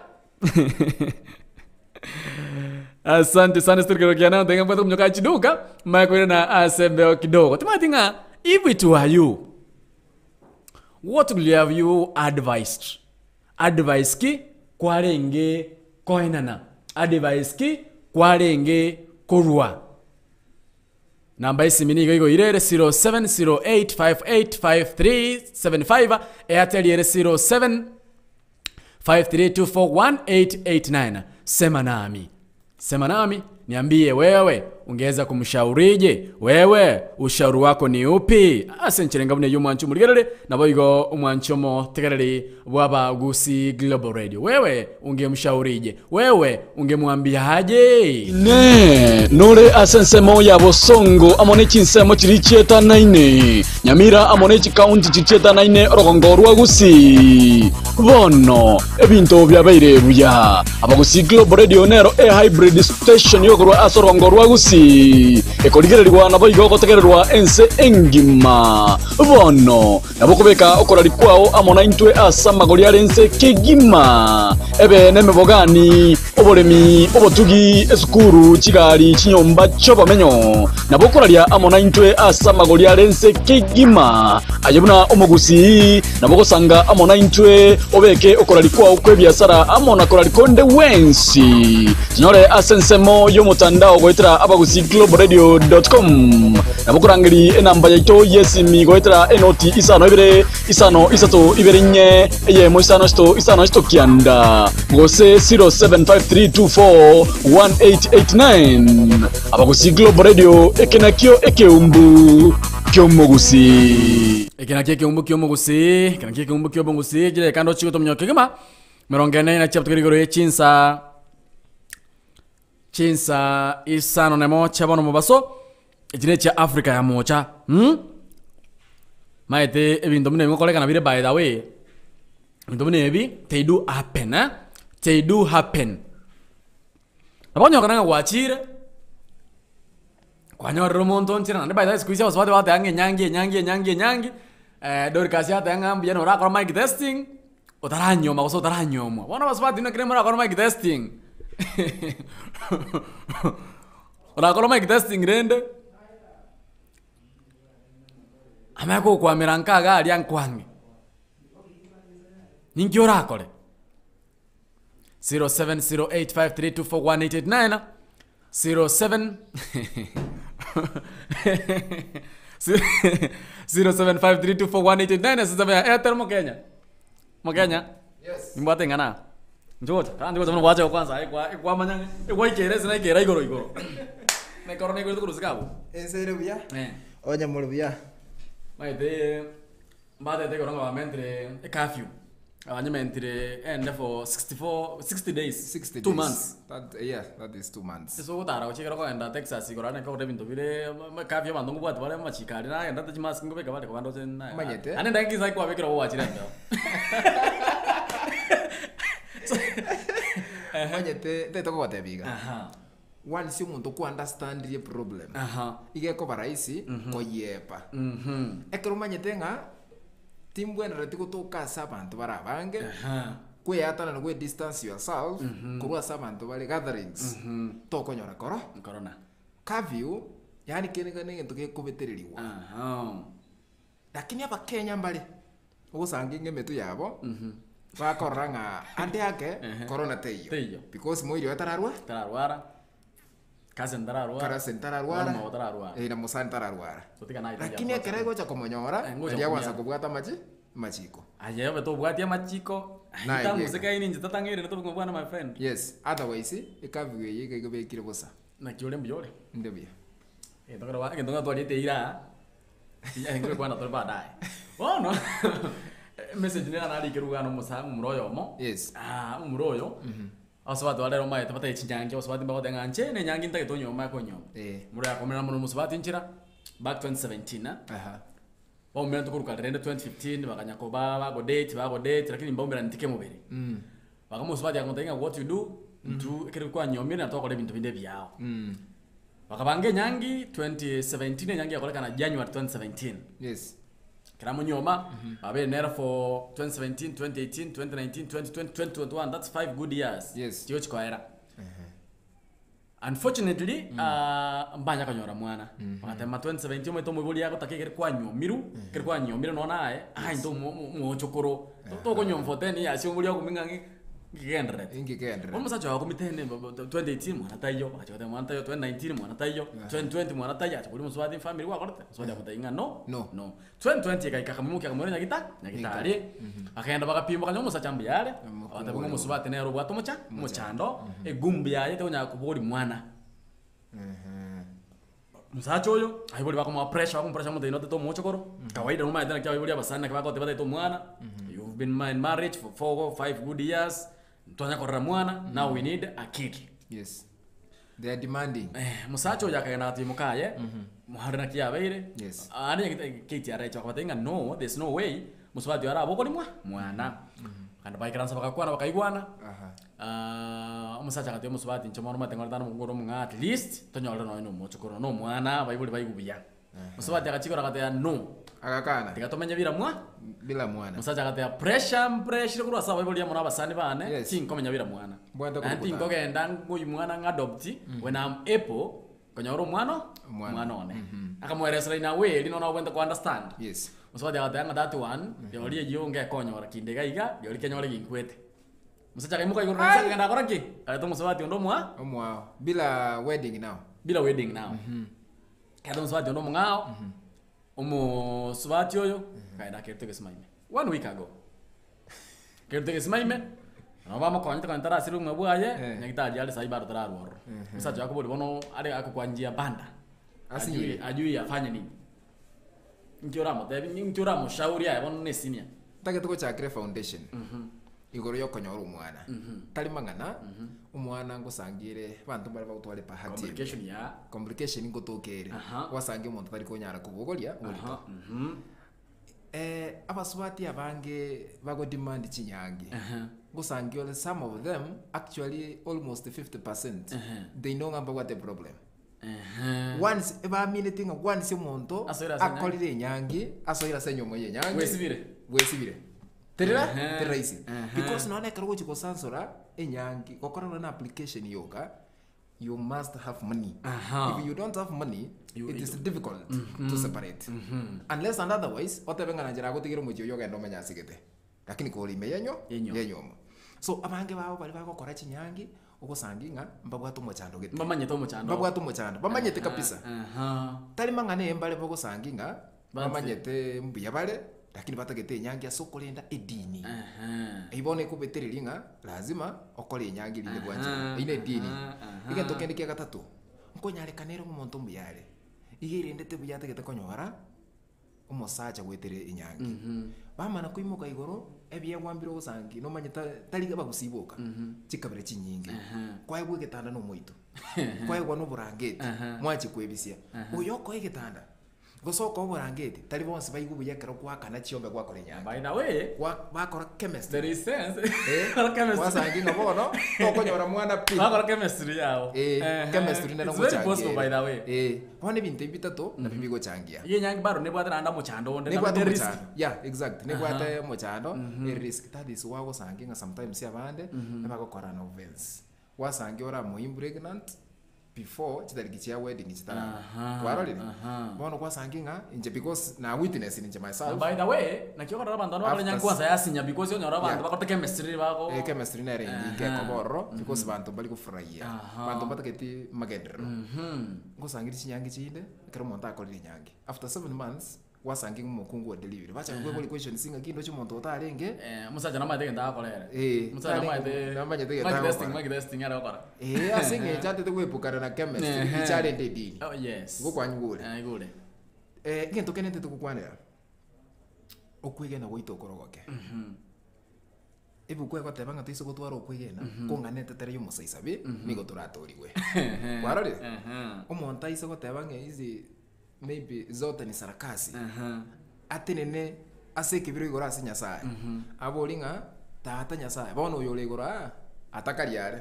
Asante sana studio clock yane ntenga mbwate kominyoka chiduka manye koirana ase embeo kidogo. Timanyeti ng'a if it were you what will you have you advised? Advice ki kwarenge koenana? Advice ki kwarenge korua? Namba y'esimi nigo igoire ere 0708585375, Airtel ere 0753241889. Sema nami, sema nami, niambie wewe ungeweza kumshaurije? Wewe ushauri wako ni upi? Ase enchera enga buna eyio omwanchi omorigereri, naboigo omwanchi omotegereri bw'Abagusi Global Radio. Wewe ungemshaurije? Wewe ungemwambiaje? Inee! Nore ase ensemo ya bosongo amo ne chinsemo chiria chietanaine, Nyamira amo ne chikaunti chiria chietanaine orogongo rwa Gusii? Bono ebinto biabeire buya. Abagusii Global Radio nero e-hybrid station yokorwa ase orogongo rwa Gusii, ekorigererigwa naboigo gotegererwa ense engima. Bono Nabo okobeka okoraria kwao amo naintwe ase amagori are ense kegima, ebe nemebogani, oboremi, obotugi, esukuru, chigari, chinyomba chi'obomenyo. Nabo okoraria amo naintwe ase amagori are ense kegima. Aye buna omogusii, nabo ogosanga amo naintwe, obeke okoraria kwao kw'ebiasara amo na koraria konde gwensi. Chinyore ase ensemo y'omotandao goetera abagusiiglobalradio.com. Nabo korangeria enamba yaito y'esimi goetera enoti isano ibere isano isato ibere inye eyemo isano isato isano isato kianda gose 0753241889. Abagusii Global Radio eke nakio ekeumbu ki'omogusii. Eke nakio ekeumbu ki'omogusii, eke nakio ekeumbu ki'omogusii, chidaeka ndo chigotomonyoka kegima, emerongo ene na chiabutokire igoro ye chinsa Chinsa isano nemo chia bono mobaso, echi nechia Africa ya mocha mh, maete ebinto buna ebi ngokorekana bire by the way, ebinto buna ebi they do happen eh, they do happen. Nabo onyokana ng'a gwachire, kwanyorire omonto nchera naende by the way siku hizi abasubati bagoteba ng'a enyangi enyangi enyangi enyangi, Dorcas ateba ng'a mbuya norakora mic testing. Otaranyuoma gose otaranyuomwa. Bono abasubati naki rende morakore mic testing? Orakore mic testing rende, amanye kogokwamera nka iga aria nkwange, ninki orakore? 070853241889 07 0753241889 ase ensemo ya Airtel Mokenya. Mokenya. Yes. Nimbwate ing'ana aa. Nchogocha, kara nchogocha bono gwacha kwanza aye kwa kwamanya ng'a egwaikera ase naikera igoro igoro. Nekero naigorete korwa isiko abwo. Ense ere buya, Eh. onye more buya. Maete mbatete igoro ng'a bamentire ecurfew. Abanyementire ende for 64 60 days 60 two days. months. That, yeah, that is 2 months. Ase ogotara gochia ekero okogenda Texas igoro ande kogora ebinto bire curfew abanto nkobwati bare amachiko aria nagenda ata chimask nkobeka bare koba ndoche naye. Omanyete. Naende ndageka insa kwabekire ogwachire embeo. Omanyete, ntaete kogotebia iga. Aha. Once omonto kwa understandire problem, Aha. iga ekoba rahisi koyepa. Ekero omanyete ng'a timbwenereti gotoka ase abanto bare abange, Aha. kweatana na gwe distance yourself korwa ase abanto bare gatherings, tokonyora koro Corona. curfew, yaani kende na egento gekobetereriwa. Aha. Lakini abakenya mbare, ogosangi ng'a emetwe yabo, bakorora ng'a ande ake, corona teiyo. Teiyo. Because moiri oye tararwa, Tararwara. Cousin tararwara. Cousin tararwara. Mwana obo tararwara. Eh, na mosani tararwara. Totiga naye Lakini ekero egocha komonyora, Eh, ngocha erio agwansa komonyora. kobwata amachi, amachiko. Aye obe tobwati amachiko. Naye Aye bweka. musikaini inche tatang'eire tobogima bwane my friend. Yes, otherwise, ecurfew eye iga ebekire bosa. Naki ore mbuya ore? Inde buya. Egento kero egento kero twariete eira aa, tinyarenge gokwana tore baadaye. Bono, emessage nere narikirwe iga na omosa omomura oyomo, Yes. ah, omomura oyo, abasubati bare rero omanyete batari chinyangi abasubati mbagoteba ng'a inche na enyangi ntagete onyuome akonyuoma. Eh. Omomura oyo akomerana mono omosubati nchera, back 2017 ah. Aha. Baumerana tokoruka rende 2015 bakanya koba bagodate bagodate lakini mbaumeraneti kemobere. Baka omosubati akamotebia ng'a what you do, intwe ekero kwanyuomire na twakora ebinto binde ebiao. Bakabanga enyangi 2017 enyangi yakorekana January 2017. Yes. Ekero amonyuoma, babeire nere for 2017, 2018, 2019, 2020, 2021 that's five good years. Yes. Chigochi koera. Unfortunately, ah, mbanya konyora mwana. Bagatema 2017 omanyete omoibori agotaka ekere kwanyuomirwe, ekere kwanyuomire nonya naye, ah into omo- omo- omochokoro. Tokonyuoma for 10 years omori okomenya ng'a ng'i nkigendererete. Inkigendererete. Omosacha oyo akumete ne 2018 mwana taiyo, agacha goteba mwana taiyo, 2019 mwana taiyo, 2020 mwana taiyo, acha koria omosubati family gwakorete, omosubati akamotebia ng'a no, No. no. 2020 egaika akamoimokia akamwera nyagita nyagitari, akagenda bagapimwa bakanyora omosacha mbuya are, Omokungu agateba ng'a ore omosubati nere obwate omocha omochando, egumbu yaye tekonyara koboria mwana. Omosacha oyo, abaibori bakomoa pressure bakomopressure bamotebia notete omochokoro, kawaida nomanyete naki abaibori abasani naki bagoteba batagete omwana, you've been in marriage for four five good years, ntwanya korora mwana, now we need a kid. Yes. They are demanding. Eh, omosacha oyo akagenda agatebia mokaye, mohare naki yabeire, Yes. aande nyagete KTRH bakabatebia ng'a no, there's no way, mosubati oyo arabe okorimwa mwana. Naende baikaransa bagakwana bakaigwana, Aha. Ah, omosacha agatebia omosubati inche mono omanyete ngorete ande omokungu ore omong'ao at least tonyorere nonye na omochokoro na omwana abaibori baigwe buya. Mosubati agachia igoro agateba no, Agakana. tiga tomenye bila mwa, Bila mwana. omosacha agateba pressure mpreshire korwa ase abaibori amo na abasani bane, Yes. tinkomenya bila mwana. Mbwate Naende korokota. tinkogenda ng'oyia mwana ng'adopt when I'm able konyora omwana o, Omwana. omwana one. Akamoeresera in a way eri nonya obwenerete ko understand. Yes. Mosubati agateba ng'a that one, rirorio eyio ngekonyora kinde iga iga, rirorio kenyore ginkwete. Omosacha akaimoka igoro na inse akagenda akora ki? Akareta omosubati onde omoa Omoao. Bila wedding now. bila wedding now. Akareta omosubati onde omong'ao, omosubati oyo, akagenda akerutwa egesima ime. One week ago. Akerutwa egesima ime, nabo bamokonyete konya tarasire obogima bwaye, Eh. nyagitari are saii bado tararwa ororo. Omosacha oyo akoboria bono are akokwa njia panda. Asinyire. Ajui ajui afanye nini. Nki oramotebi, nki oramoshauri aye bono na esinia. Ntagete gochakera efoundation igoro yokonyora omwana tari mang'ana omwana ngosangire abanto mbare bagotwara ebahati embe. Complication ya complication ngotoka ere Aha. gwasangia omonto tari konyara kobogoria orito Aha, mhm. Eh, abasubati abange bagodemand chinyangi Aha. ngosangia ore some of them actually almost 50% Aha. they know ng'a mbabwate problem Ehe. Once ebamineti ng'a once omonto Asoire ase enyangi. akorire enyangi asoire ase enyomba ya enyangi Bwesibire. bwesibire terera Ehe. teri rahisi Ehe. because nonye ekero ogochi gosansora enyangi gokora nonye na application yoka you must have money Aha. if you don't have money You- it is difficult to separate unless and otherwise otebe ng'a nanchera agotigere omochie oyio ogende omenye asegete Lakini kore ime yenyo Yenyomo. yenyomo. So abange babo baria bagokora chinyangi ogosangi ng'a mbabwate omochando gete. Mbamanyete omochando. Mbabwate omochando, bamanyete kabisa. Aha. Tari mang'ana eye mbare bogosangi ng'a Banse. bamanyete mbuya bare lakini batagete enyangi ase okorenda edini. Aha. Eyio bono ekobetereria ng'a lazima okore enyangi rinde bwanchire. Aha, Eyio na edini. aha, aha. Egento kende kia gatato, nkonyarekana ere omonto mbuya are, iga erendete buya atagete konyora. omosacha goetera enyangi. Bamana koimoka igoro, ebiegwa mbire ogosangi nomanye ta- tari abagusii boka, chikabira chinyinge. Kwaegwa egetanda na omoito, kwaegwa na oborangeti, mwachia kwebisia. Oyo okoa egetanda, Gose okoa oborangeti, tari bonsi baigwe buya ekero gwakana chiombe gwakora enyangi. By the way, Gwa- bakora chemistry. there is sense. Eh, Bakora chemistry. gwasangi ng'a bono tokonyora mwana pi. Bakora chemistry yabo. Eh, Ehe. chemistry nero It's very ngochangia possible by ere. the way. Eh, bono ebinto ebi bitato nabio bigochangia. Iga enyangi bado nebwate naende omochando onde Nebwate naende risk. omochando. Yeah, exact. Nebwate omochando, erisk. That is why ogosangi ng'a sometimes abande, ebagokora na offense. Gwasangi oramo impregnant, before chitariki chia wedding chitaraba. Aha, Kwarorire? aha. Bono gwasangi ng'a inche because na witness inche myself. By the way, naki okorora abanto abande bakore After nyangi kwanza yasinya because onyore abanto Yeah. bakorete chemistry bako Eh, chemistry nere enyinge Aha. ekoba ororo because banto mbari gofurahia Aha. banto mbatageti magenderero ngosangeria chinyangi chinde ekero omonto akorire enyangi after 7 months gwasangi ng'a omokungu o delivery bachaka kwebori questions ng'aki ndoche omonto otarenge Eh, omosacha namanyete egento agokorere. Eh, Omosacha tarenge- namanyete namanyete egento mic testing, agokora. mic testing ere ogokora. Eh, ase eng'encho atete goepukana na chemistry Ehe. icharende edini Oh, yes. Igo kwanyigure. Eh, igure. Eh, egento kende ntete gokwanera okwegena gwaito okorogoke ebuku egoteba ng'a toise gotwara okwegena kong'ana etetere ya omosaisabi nigo toratorigwe kwarorire omonto aise goteba ng'a hizi maybe zote ni sarakasi atenene ase ekebiro igoro ase nyasaye abori ng'a tata nyasaye bono oyo ore igoro aa atakari are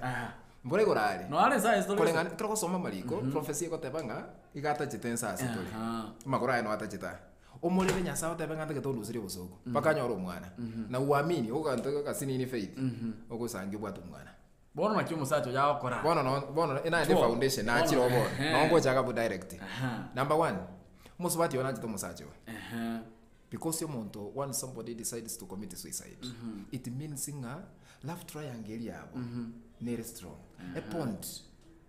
mbora igoro are No are nsaye story. koreng'ana torogosoma amariko prophecy egoteba ng'a iga atachete ense ase tore Aha. amagoro aye no atachete aya omorere nyasaye otebe ng'a ntagete onduserie obosooku mpaka anyore omwana na uamini oganto gasinini faith ogosangia obwate omwana Bono naki omosacha oyo agokora. bono no bono enaende Two. foundation nachire Bono, bono ehe. nongochaka bo direct Aha. number one omosubati oyo nanchete omosacha oyo Ehe. because omonto once somebody decides to commit suicide it means ng'a love triangle eri yabo nere strong epond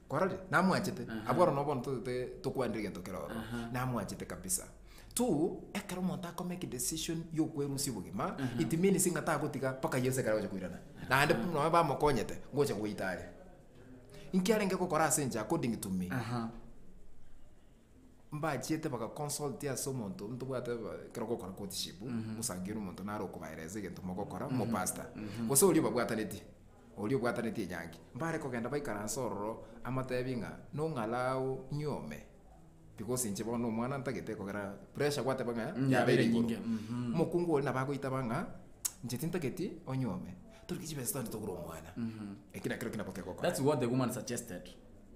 kwarorire namwanchete abwo oro nobono totete tokwanire egento kere ororo namwanchete kabisa two ekero omonto ako make decision ya okwerusia obogima it means ng'a tagotiga mpaka yeso ekero agocha koirana naende nonya bamokonyete ngocha goita are inki arenge gokora ase inche according to me Aha. mbachiete baka consult ase omonto ntobwate ekero ogokora courtship osange omonto nare okobaeresa egento mogokora omopastor gose oria obabwataneti oria obwataneti enyangi mbare kogenda baikaranse ororo amatebi ng'a nong'alao nyuome because inche bono omwana ntagete kogera pressure gwateba ng'a Mm, yabeire yabeire igoro nyinge, mhm. omokungu oria nabo agoitaba ng'a inche tintageti onyuome toriki chibesa togende togore omwana eki nakero ki nabo kegokora That's what the woman suggested.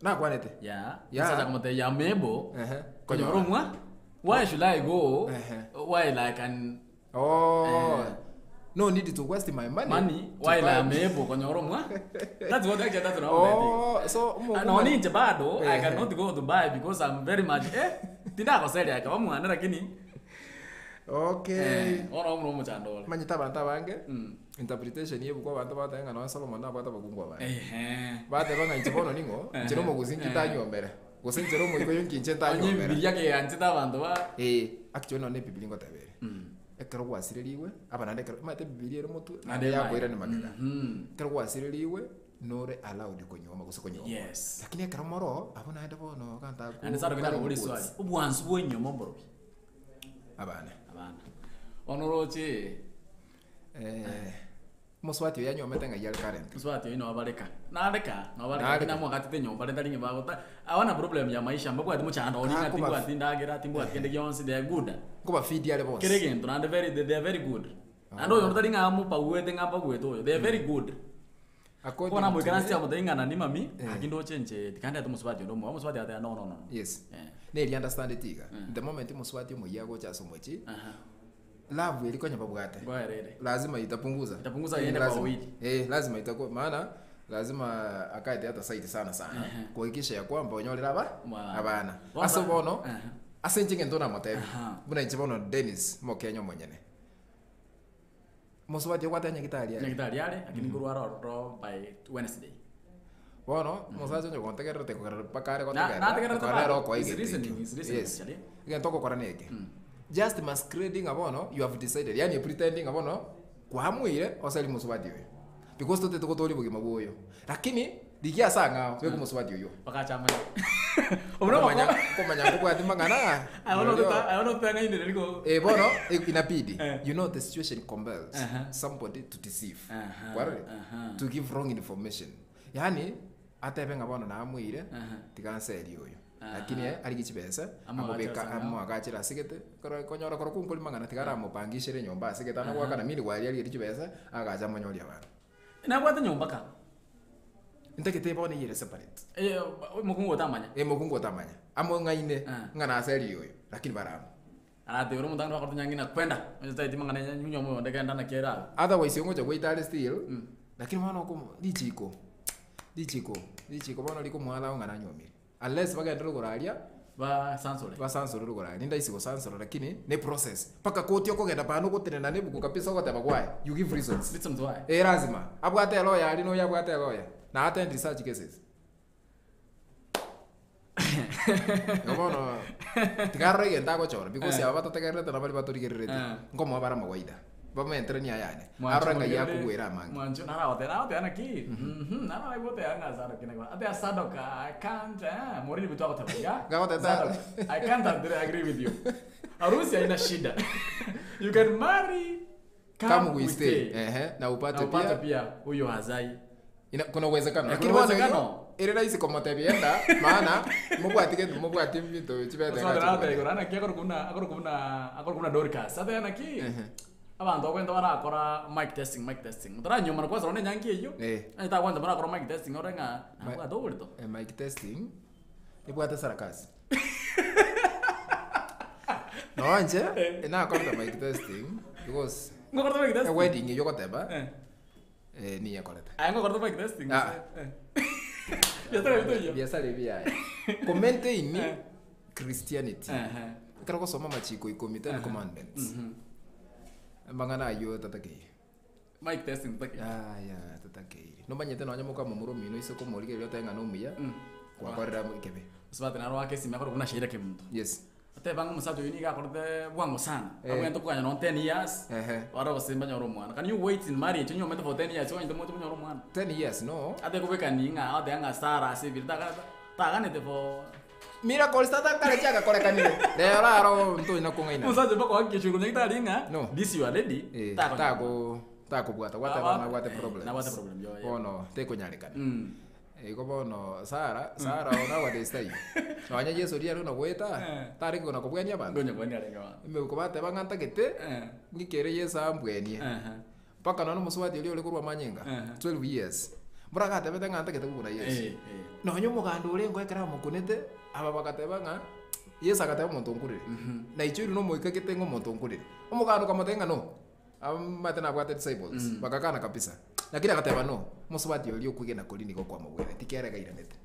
nakwanete Yeah. Yeah. Omosacha akamotebia I'm able. Ehe. Konyora omwa. Why should I go Ehe. while I can Oh, no need to waste my money. money to while buy- I'm able konyora omwa. That's what actually that's what I'm Oh, so Ah, no ninche bado I Ehe. cannot go to buy because I'm very much eh tindagoseria akaba mwana lakini Okay. eh ono omuno omochando ore. Manyete abanto abange interpretation yebuku abanto bateba ng'a nonya Solomon nabwate abakungu abange. Ehe. Bateba ng'a inche bono ning'o, inche na omogusi inki ntanyuomere. Gose inche na omoikoyo inki inche Onye ntanyuomera. Bibilia keanchete abanto ba Eh, actually nonye na ebibilia ngoteba ere. Ekero gwasirerigwe, aba naende ekero omanyete ebibilia ere omotwe, naende Naende yakoirania magega. Mhm. Ekero gwasirerigwe, nore allowed konyuoma gose konyuomwa. Yes. Lakini ekero moroo, abwo naende bono oganta Naende saro kenya kobori swali. Obwansu bwa enyoma mborobi. Abana. Abana. Bono oroche Eh, omosubati oyo anyuomete ng'ai are current. Mosubati oyo nobareka. Nareka, nobareka Nareka. lakini namwakatete enyomba rende tari ng'a bagota hawana problem ya maisha mbabwati mochando ori ng'a Kakoba- timbwati ndagera timbwati kende gionsi they are good. Nkoba feed are bonsi. Kere egento naende very they are very good. Naende oyo tari ng'a amopagwete ng'a mpagwete oyo they are very good. According Bono to amoikaransi me- amotebia ng'a nani mami Eh. aki ndoche inche tikandete omosubati onde omobe omosubati agateba no no no. Yes. Eh. Neri understand tiga. The moment omosubati omoyia agocha ase omochie, Aha. love eri konya babwate. Ngoerere. Lazima itapunguza. Itapunguza Eh, iende kwa lazima. wawili. Eh, lazima itakuwa maana lazima akaete hata site sana sana kuhakikisha ya kwamba onyorera aba Mwana. abana. Bono- Ase bono Aha. ase inche ngento namotebi. Aha. Buna inche bono Dennis Mokenya omonyene. Mosubati okwate nyagitari are. Nyagitari are lakini nkorwara ororo by Wednesday. Bono omosacha onye gontegererete kogerera mpaka are Na- gotegerera nategererete ekero nere bado. okoa He's egento listening, ekio. he's listening Yes. actually. Egento ogokora na eke just masquerading ng'a bono you have decided yaani pretending ng'a bono kwamuire oseri mosubati oyo because totete gotoria obogima bwa oyo lakini rigia ase ang'ao beka omosubati oywo. Bakachamana. Obwo noboko. Komanya komanya nkobwati mang'ana Aye bono tota- aye bono totang'ainire riko. Eh, bono eh, inabidi Eh. you know the situation compels Aha. somebody to deceive Aha, Kwarorire? aha. to give wrong information yaani atebe ng'a bono namoire Aha. tiga nseri oyo. Lakini eh, arigie chibesa, Amoagachere amobeka ase ang'ao. amoagachere ase gete, ekero konyora korokwo nkori mang'ana tiga aramopangichere enyomba ase gete ana goakana meanwhile arigetie chibesa, agache amonyorie abana. Nabwate nyomba ka? Ntagete bono eyere separate. Eh, omokungu otamanya. Eh, mokungu otamanya. Among'aine, Eh. ng'a naserie oyo, lakini bare amo. Aratebire omotang'ani bakorete nyangi na kwenda, onye totaeti mang'ana ya nywa omoyonde genda naki ere abe. Otherwise ongocha goita are still, lakini bono okomo richiko, richiko, richiko bono rikomwalao ng'a nanyuomire. Unless bagende rogoro aria, Basansore. basansore rogoro aria, nindaisi gosansora lakini ne process. Mpaka koti okogenda pano ogotenena na ebuku kabisa ogoteba why, you give reasons. Reasons why. Eh lazima, abwate elawyer aria na oyo abwate elawyer, na attend such cases. Igo bono, tiga arore egento agochora because Eh. aba batotegererete na baria batorigereretie, Eh. nkomoa bare amawaida, bamentere nia yane, arore ng'ai akogwera amange. Mwancho naragoteba naragoteba naki mhm naragoteba ng'a Zadok naki ate Sadok I can't eh moriri bito agoteba iga Ngagoteba Zadok I can't agree, agree with you harusi haina shida you can marry Come we stay. Ehe, na upate na upate pia pia huyo hazai Ina, kuna uwezekano Eh, lakini kuna bono uwezekano. igo, ere rahisi komotebia enda maana mobwati gento mobwati binto chibete Oswate ng'a naroteba chibwate. igoro naki akorokwa buna akorokwa buna akorokwa buna Dorcas ateba naki abanto bakwenda barakora mic testing mic testing motaranyuomana kwanza nonye enyangi eywo Eh. onye tagwancha morakora mic testing orore ng'a nabwate oborito. Eh, mic testing ebwate sarakasi nonche nakorete mic testing because Ngokorete mic testing? ewedding eywo ogoteba Eh. eh, niyo ekorete Aye ngokorete mic testing Ah. gose? Eh. Biasara ebio toiyo? biasara ebi yaya komaintain Eh. christianity Ehe. ekero ogosoma amachiko ikomi ten commandments amang'ana aywo tatakeire Mic testing tatakeire. Yaya tatakeire nomanyete nonye mokamomura omino ise komorigereria otebe ng'a nomuya gwakorire amo ekebe Mosubati naro oake esimi akorokwa buna Sheila Kemunto. Yes. Oteba ng'a omosacha oyio nigo akorete bwango sana, Eh. abwenerete koganya nonye 10 years, Ehe. bare gose mbanyore omwana. Can you wait in marriage onyuomete for 10 years oganyete moche monyore omwana? 10 years no. Ate kobekani ng'a oteba ng'a Sarah ase ebire taka taganete for Miracles tata nkare chiagakorekanire. Rero aro ntonya kong'ainana. Omosacha mpaka oakikishe korwa nyagetari ng'a No. this your lady Eh, takonyora. tago takobwata gwateba Aba- nabwate eh, problems. nabwate problem, yo, yo. Bono tekonyarekana. Mm. Igo bono Sara, Sara oo nabwate esitayio. Nonya Yeso riria are goeta, Eh. tarenge kona kobwania abanto. Ngonya kobwania arenge abanto. Emeuko bateba ng'a ntagete, Eh. ng'ikere Yeso ambwenie. Ehe. Mpaka nonya omosubati oria ore korwa amanyinga, Ehe. 12 years, mbora agatebete ng'a ntagete kogura Yeso. Eh, eh. Nonya omoganda orenge ekero amokunete, aba bagateba ng'a, Yeso agateba omonto onkurire. Na inche oria nomoika gete ng'a omonto onkurire. Omoganda okamotebia ng'a no. Omanyete nabwate disciples, bagakana kabisa. Lakini agateba no, omosubati oria okwegena koria nigo kwamobwenereti kiagera gairanete.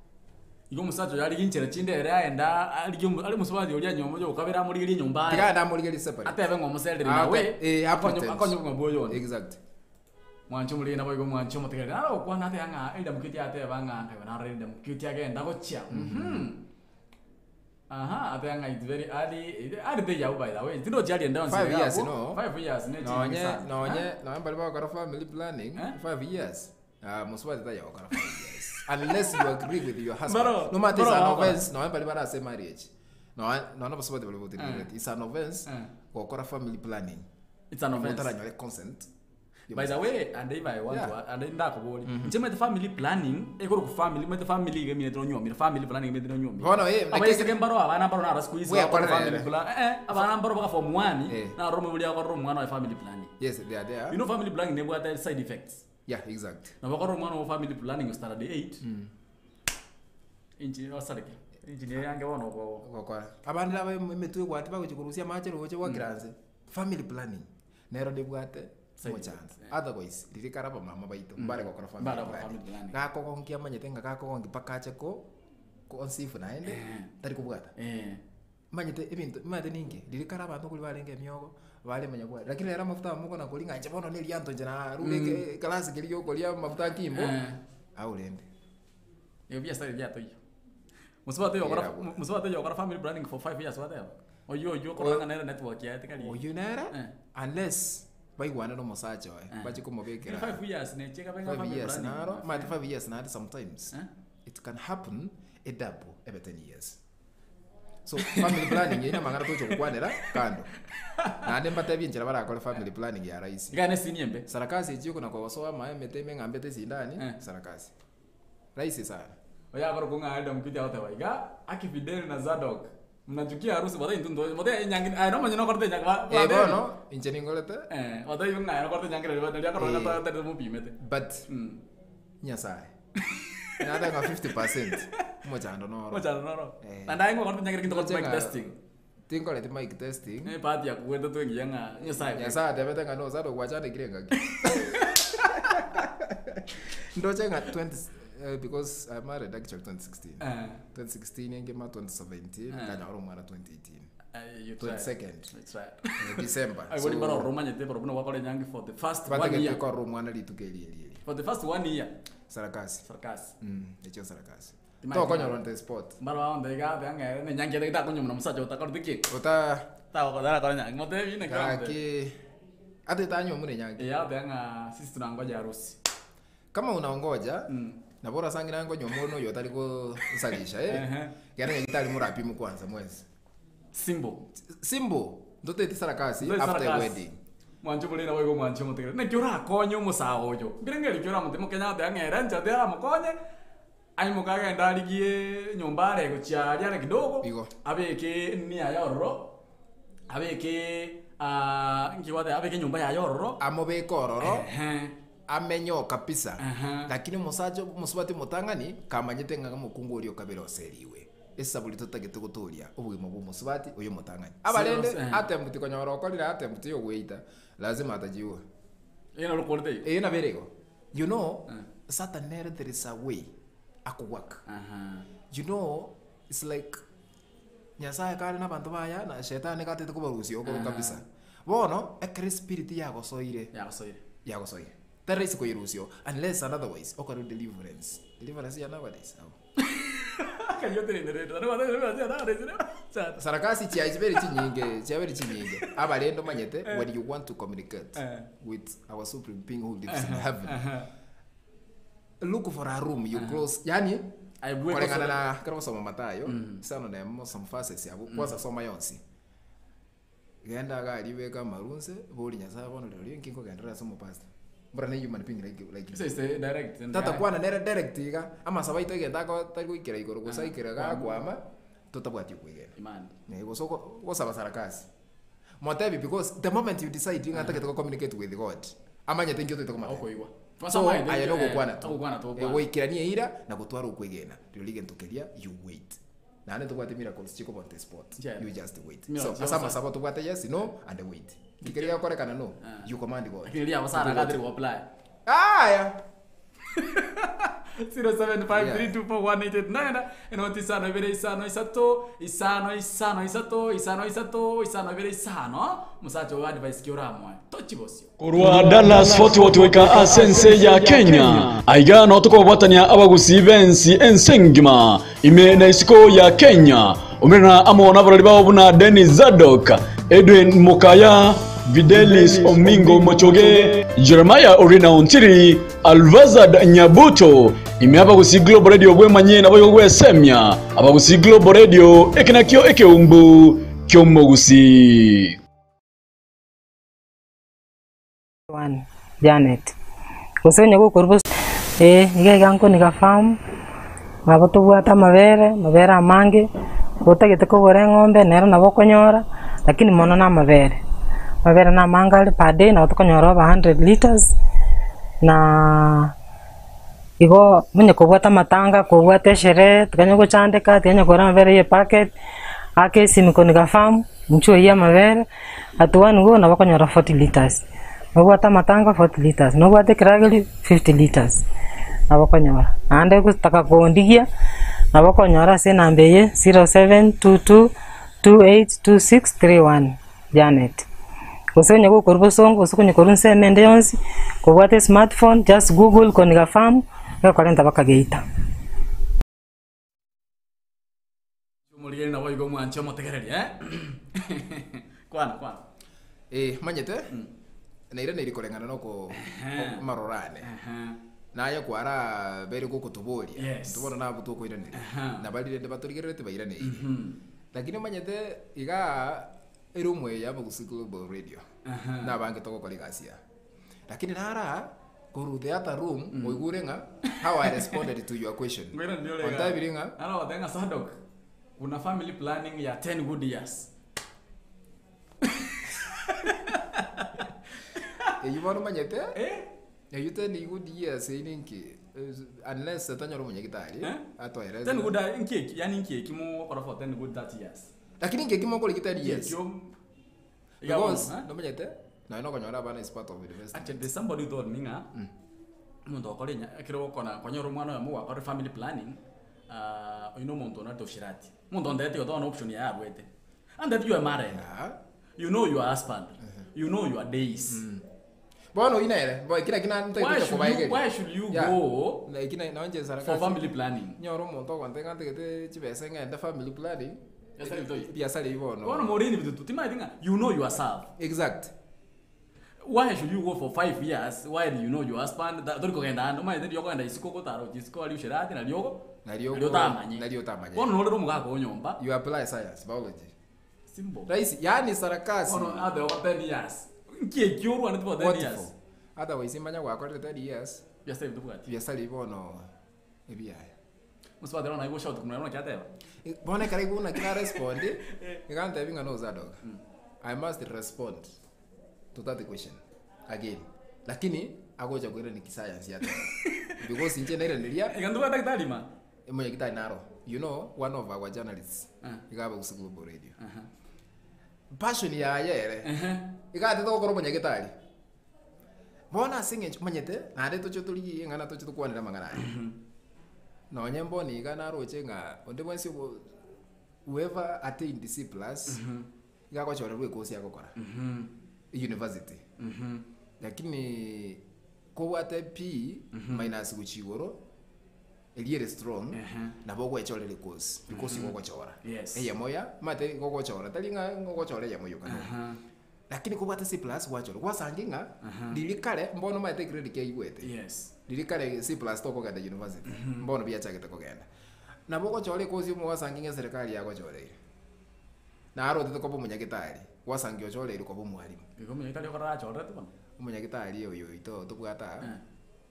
Igo omosacha oyo arigie inchera chinde ere aenda arigie omo are omosubati oria anyuome oyo okabere amorigerie enyomba Tiga aye. aende amorigerie separate. Atebe ng'a omoserere Ah, nawe, eh, akonye apretend. akonye obogima bwa oyonde. Exact. Mwanche omoriri naboigo mwanche omotegereri. Naro ogokwana ateba ng'a Elder Muketi ateba ng'a nkaiba narora Elder Muketi agenda gochia mh. Aha, ateba ng'a it's very early, early teiyo abwo by the way, tindochi early ende onsi Five iga years abwo, no. 5 years ne chinyinge Nonye sana. nonye Eh? nonye baria bagokora family planning, Eh? 5 years, ah, mosubati taiyo gokora 5 years. Unless you agree with your husband. Baro- No matter it's baro an bagokora. offense, nonye baria bare ase marriage. Nonye nonye abasubati baria botenenerete, it's an offense Eh. gokora family planning. It's an offense. Otaranyore consent. By the way, and if I want Yeah. to, and ndakobori, inche maete family planning, ekoro ku family, maete family iga eminete nonyuomire, family planning eminete nonyuomire. Bono, eh, Abaiseke mbaro abana mbaro naro siku hizi We bakora akorera family ere. plan. Eh, eh, abana mbaro baka form 1, Eh. naro omobori akorera omwana oye family planning. Yes, they are there. You know family planning nebwate side effects. Yeah, exact. Nabo okorora omwana ogo family planning standard 8, inchi osareke. Inchi niyo yange bono obo. Gokora. Abande nabo emetwe egwati bagochia korusia amache roche gwakera nse. Family planning. Nero nebwate Side omochando. effects, eh. Otherwise, riria kare abamama baito mbare gokora family Mbare gokora planning. family planning. Gakogonkia amanyete ng'a gakogonkia mpaka ache ko conceive naende Eh. tari kobwata. Eh. Manyete ebinto omanyete ninki, riria kare abanto nkori barenge emiogo, bare manyabwari. Lakini rero amafuta aya mokona koria ng'a inche bono na erianto inche narure eke ekelasi keria giokoria amafuta akimbo, Eh. au rende. Ebio biasara biatoiyo. Mosubati oyo okora Yerabwo. mosubati oyo okora family planning for 5 years wateba. Oyio oyio okorora ng'a nere network yaye tikari. Oyio nere, Eh. unless baigwane na omosacha oye, Eh. bache komobekera. 5 years neche kabe ng'a 5 family years planning. naro, omanyete 5 years naende sometimes, Eh? it can happen edouble ebe 10 years. So family planning eye namang'ana togocha gokwanera kando. Naende mbatebie enchera barakore family planning ya rahisi. Iga ne esini embe. Sarakasi echi okona kogosoa amae emete ime ng'a mbete esindani, Eh. sarakasi. Rahisi sana. Oyo akorokwa ng'a Adam Kiti agoteba iga, Aki Fidel na Zadok, mnachukia harusi bote intwe ntoche bote enyangi aye nomanye nokorete enyangi ba Eh, batebi bono inche ningorete eh batebi ng'a aye nokorete enyangi naria naria akorora ng'a Eh. tari tari mopimete. But Nyasaye nateba ng'a 50% omochando noro. Omochando noro. Eh. Naende aye ngokorete enyangi lakini tokoreti Ndoche mic ng'a testing. Tinkoreti mic testing. Ne ebahati yakogoeta tu engiya ng'a Nyasaye. Nyasaye atebete ng'a no Zadok gwachandekire engaki. Ndoche ng'a 20 eh, because I married actually 2016. Eh. 2016 engima 2017 Eh. nkanyora omwana 2018. Eh, you tried. 22nd. You tried. Eh, December. Aye bori barorire omanyete barobwo nabo bakora enyangi for the first one batagete year. korora omwana rituko eri eri eri. For the first one year. Sarakasi. Sarakasi. Mm, echio sarakasi. Timanyeti Tokonyora on the spot. Mbaro bagontebia iga ate ang'e ere nenyangi ere takonyomwa na omosacha otakoreti ki? Ota Tagokora tarakora enyangi motebi naki oramotebie. gaki ate tanyomwa nenyangi. Eeh agoteba ng'a sisi tunangoja harusi. Kama unaongoja nabo orasange naye nkonyomwa ore noyo otari gonsarisha eh. Ehe. Ekero nyagetari morapimu kwanza mwensi. Simple. Simple, ntotaeti sarakasi Ntotaeti after a sarakasi. wedding. Mwanche oborere naboigo omwanche omotegerere. Naki orakonye omosae oyo? Mbirenge rikia oramotebie mokenya agoteba ng'a ere nchera teramokonye. Aimoke agende arigie enyomba are gochia aria are kidogo, Igo. abeke enini yaye ororo, abeke nki gwateba abeke enyomba yaye ororo. Amobeke ororo, Ehe. amenye oo kabisa. Ehe. Lakini omosacha omosubati omotang'ani kamanyete ng'a omokungu oria okabere oseriwe. Esaburi totagete gotoria obogima bwa omosubati oyo omotang'ani. Abarende Serious, eh. attempt konyora okorire attempt ya ogoeita, lazima atajiua. Eyio naro okorete igo. Eyio nabo ere igo. You know, Satan nere there is a way akowork. Aha. You know, it's like Nyasaye kare na abanto baya na shetani nigo atagete kobarusia okoro kabisa. Bono, ekero espirit yagosoire, Yagosoire. yagosoire. Tari rahisi koyerusia oo unless and otherwise okore deliverance. Deliverance ya nowadays abo. Akayio otenenerete. Sarakasi chiachibere chinyinge, chiabere chinyinge. Abarende omanyete when you want to communicate Eh. with our supreme being who lives in heaven. Look for a room you close. Yani Aibwe koreng'ana gosoma. na kero gosoma Mathayo, isano na emo some verses abwo, kwanza soma yonsi. Genda iga aria beka amaru nse, bori Nyasaye bono rirorio inki nkogenderera ase omopastor. Mbora ne human being like like you. Say say direct. Tata kwana nere direct iga, amasabo aito egento ako tari goikera igoro gose aikera iga akwama, totabwati okwegena. Imani. Eh, gose oko ogosaba sarakasi. Motebi because the moment you decide ng'a ntagete go communicate with God, amanyete inki otaete komotebia. Okoigwa. So, aye nogokwana tu. Ogokwana tu. Eh, goikerania eira na gotwara okwegena, rirorio egento keria you wait. Naende ntobwate miracles chikoba on the spot. Yeah. You just wait. Miracles So, ase chikoba. amasabo tobwate yes, no, and wait. Nki keria gegokorekana no, you command God. Lakini riria abasara gatiri go apply. Aya! 0753241889 enoti isano ibere isano isato isano isano isato isano isato isano ibere isano omosacha oyo advice ki oramoe tochi bosio. Korwa Dallas Fort Worth goika ase ense ya Kenya, aiga noo tokobwatania abagusii b'ensi ense engima ime na isiko ya Kenya, omerana amo nabarori bao buna Dennis Zadok, Edwin Mokaya, Fidelis Omingo Mochoge, Jeremiah Orina Ontiri, Alvazad Nyabuto, ime Abagusii Global Radio bwemanye naboigo gwesemia Abagusii Global Radio eke nakio ekeumbu ki'omogusii. One, Janet. Gose onye gokorwa bos eh, iga iga nkoniga farm, nabo tobwate amabere, amabere amange, otagete kogora eng'ombe nero nabo okonyora, lakini mono na amabere. Amabere na amange are per day nabo tokonyora over hundred litres, naaa igo onye kobwate amatanga, kobwate esherehe, tikanya gochandeka, tikanya kogora amabere ya epacket, aka esimi koniga farm, inchuo oyie amabere, at one go nabo okonyora 40 litres. Nobwate amatanga 40 litres, nobwate ekerageri 50 litres, nabo okonyora. Naende gotaka kondigia, nabo okonyora ase enamba eye 0722282631 Janet. Gose onye gokorwa bosongo gose onye korwa ensemo ende yonsi, kobwate esmartphone, just google Koniga farm, egokorenta mpaka Geita. Omorigeri naboigo omwanche omotegereri eh? Kwana kwana. Eh, manyete nairaneirie koreng'ana noko amaroro ane naye kwara bere gokotoboria Yes. intwe bono nabwo tokoiraneria na baria rende batorigerereti bairaneirie lakini omanyete igaa ere omweya Abagusii Global Radio nabange togokora egasi aa lakini nara aa korwa the other room oigure ng'a How I responded to your question. Ngoira ndio rega. Ontabiri ng'a Ara watenga Sadok. Kuna family planning ya 10 good years. Eyio bono omanyete Eh? eyio 10 good years eyio ninki unless tonyore omonyagitari Eh? atoereze 10 good nkieki, yani nkieki mogokora for 10 good 30 years. Lakini nkieki mokorigia 10 years. Nkiekio Because nomanyete nonya nokonyora abana is part of investment. Actually there's somebody who told me ng'a omonto ogokora enya ekero ogokora konyora omwana oyomo gwakora family planning oywo na omonto onarete oshirati. Omonto ontebeti igo tono option yaye abwete. Antebeti you are married, you know your husband, you know your days. Bono oyio nere, bo ekio naki Why ntagete should you, kobaegeria. why should you Yeah. go Na eki na nonche for sarakasi. family planning? Nyore omonto ogontebia ng'a ntagete chibesa ng'ende family planning. Biasara ebio toiyo. Ebiasara ebi bono. Bono morini bitutu, timaeti ng'a you know yourself. Exact. Why should you go for 5 years while you know your husband, tori kogenda ande, omanyete riria okogenda isiko ogotara gochia isiko aria usherati nario ogo, Nario nario otamanye. Nario otamanye. Bono norere omogaka o nyomba. You apply science, biology. Simple. Rahisi, yaani sarakasi. Bono ate ogo 10 years. Nki ekio orwaneti for 10 What years? for? Otherwise imanya gwakorire 10 years. Biasara ebi tobwati. Biasara ebi bono ebiaye. Mosubati bono naigwa shout kumuna bono kiateba. Bono ekero aigwa naki narespond, iga antebi ng'a no Zadok, I must respond to that question again. Lakini agocha koirania kisayansi yateba. Because inche nairaneria. Iga ntobwate daktari ma? Omonyagitari naro. You know one of our journalists iga abe gose Global Radio. Passion yaye ere iga atete gokora omonyagitari. Bono ase eng'encho omanyete naende toche torigie eng'ana toche tokwanere amang'ana aya. Nonye mbono iga naroche ng'a onde bwensi obo whoever attained C plus iga agochorerwa ekosi agokora university. Lakini kobwate B minus gochia igoro. Eria ere strong, nabo ogwechorera ekosi, because igo ogochora. Yes. Eyemo ya, omanyete igo ogochora, tari ng'a ng'a ogochora eyemo yoka no. Lakini kobwate C plus gwachora, gwasangi ng'a, riria kare, mbono omanyete egrade kiaigwete. Yes. Riria kare C plus tokogenda university, mbono biachagete kogenda. Nabo ogochora ekosi omo gwasangi ng'a eserekari yagochoreire. Naro otete koba omonyagetari, gwasangi ochoreirwe koba omwalimu. Igo omonyagitari okoro arachorerete bono? Omonyagetari oyo oito tobwate aa.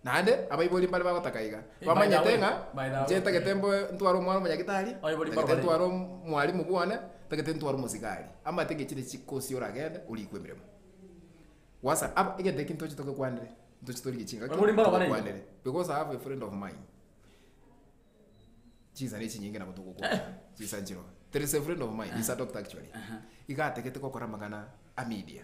Naende abaibori mbare bagotaka iga, Eh, by the bamanyete way, ng'a by the way. inche ntagete mboe ntware omwana omonyagitari, Abaibori ntagete mbare ntware omwalimu bwane, ntagete ntware omosigari. Amate ng'a echi nachi chikosi oragende orikwe emeremo. Gwasa aba egento eki ntoche togekwanere, ntoche torigie chingaki Abaibori mbaro bare iga. togekwanere, because I have a friend of mine, chinsa na echinyinge nabo togokwana, chinsa nchiroo. There is a friend of mine, he's a doctor actually, iga atagete gokora amang'ana a media,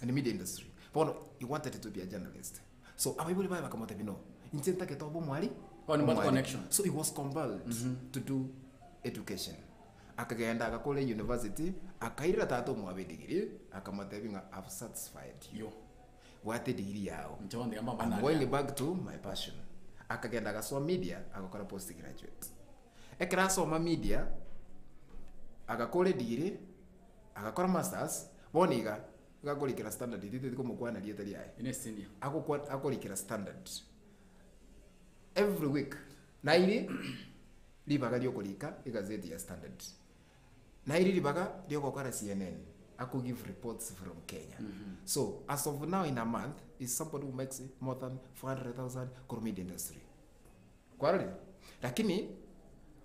in the media industry. Bono he wanted to be a journalist. So abaibori baye bakamotebia no, inche ntagete obe omwari, Bono nimbwate omwarimu. connection. So he was compelled to do education. Akagenda agakora university, akairera tata omwabo edegree, akamotebia ng'a I've satisfied you. Yo. Bwata edegree yao. Inche bono tiga mbabane I'm aria. going back to my passion. Akagenda agasoa media, agakora postgraduate. Ekero asoma media, agakora edegree, agakora masters, bono iga, Iga akorikera standard titeti komokwana rieta riaye. Ine senior. Agokwa akorikera standard every week nairi ribaga riokorika egazeti ya standard nairi ribaga riogokora CNN ako give reports from Kenya so as of now in a month is somebody who makes more than 400,000 korwa media industry Kwarorire? Lakini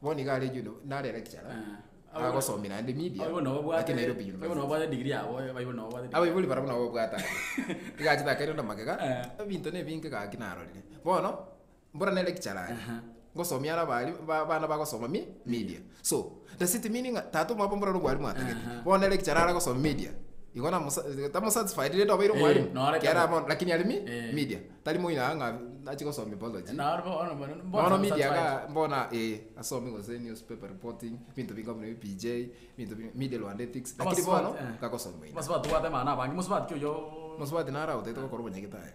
bono iga are uni nare lecturer, agosomia naende media, Abaibori nabo babwate lakini Nairobi abaibori University. nabo babwate degree yabo, abaibori nabo babwate degree. Abaibori barabwo nabo babwate aya. Iga achete akairana magega, Eh. ebinto na ebinge gaki narorire. Bono, mbora ne lecturer aria, ngosomia are abari ba abana bagosoma mi media. So, does it mean ng'a tata omwabo mbora nomwalimu atagete? Bono lecturer are agosoma media, igo namosa tamosatisfied rende obeire Eh, omwalimu, nore kera kare. bono lakini are mi Eh. media. Tari moino aa ng'a nachie gosomia biology. Naro bono bono Bono media satisfied. iga mbona eh asome gose newspaper reporting, ebinto binga buna PJ, ebinto binga media and ethics, lakini Abasubati, bono eh. gagosoma moino. Abasubati tobwate amang'ana abange, mosubati ki oyio Mosubati naro aotete gokora obonyagitari.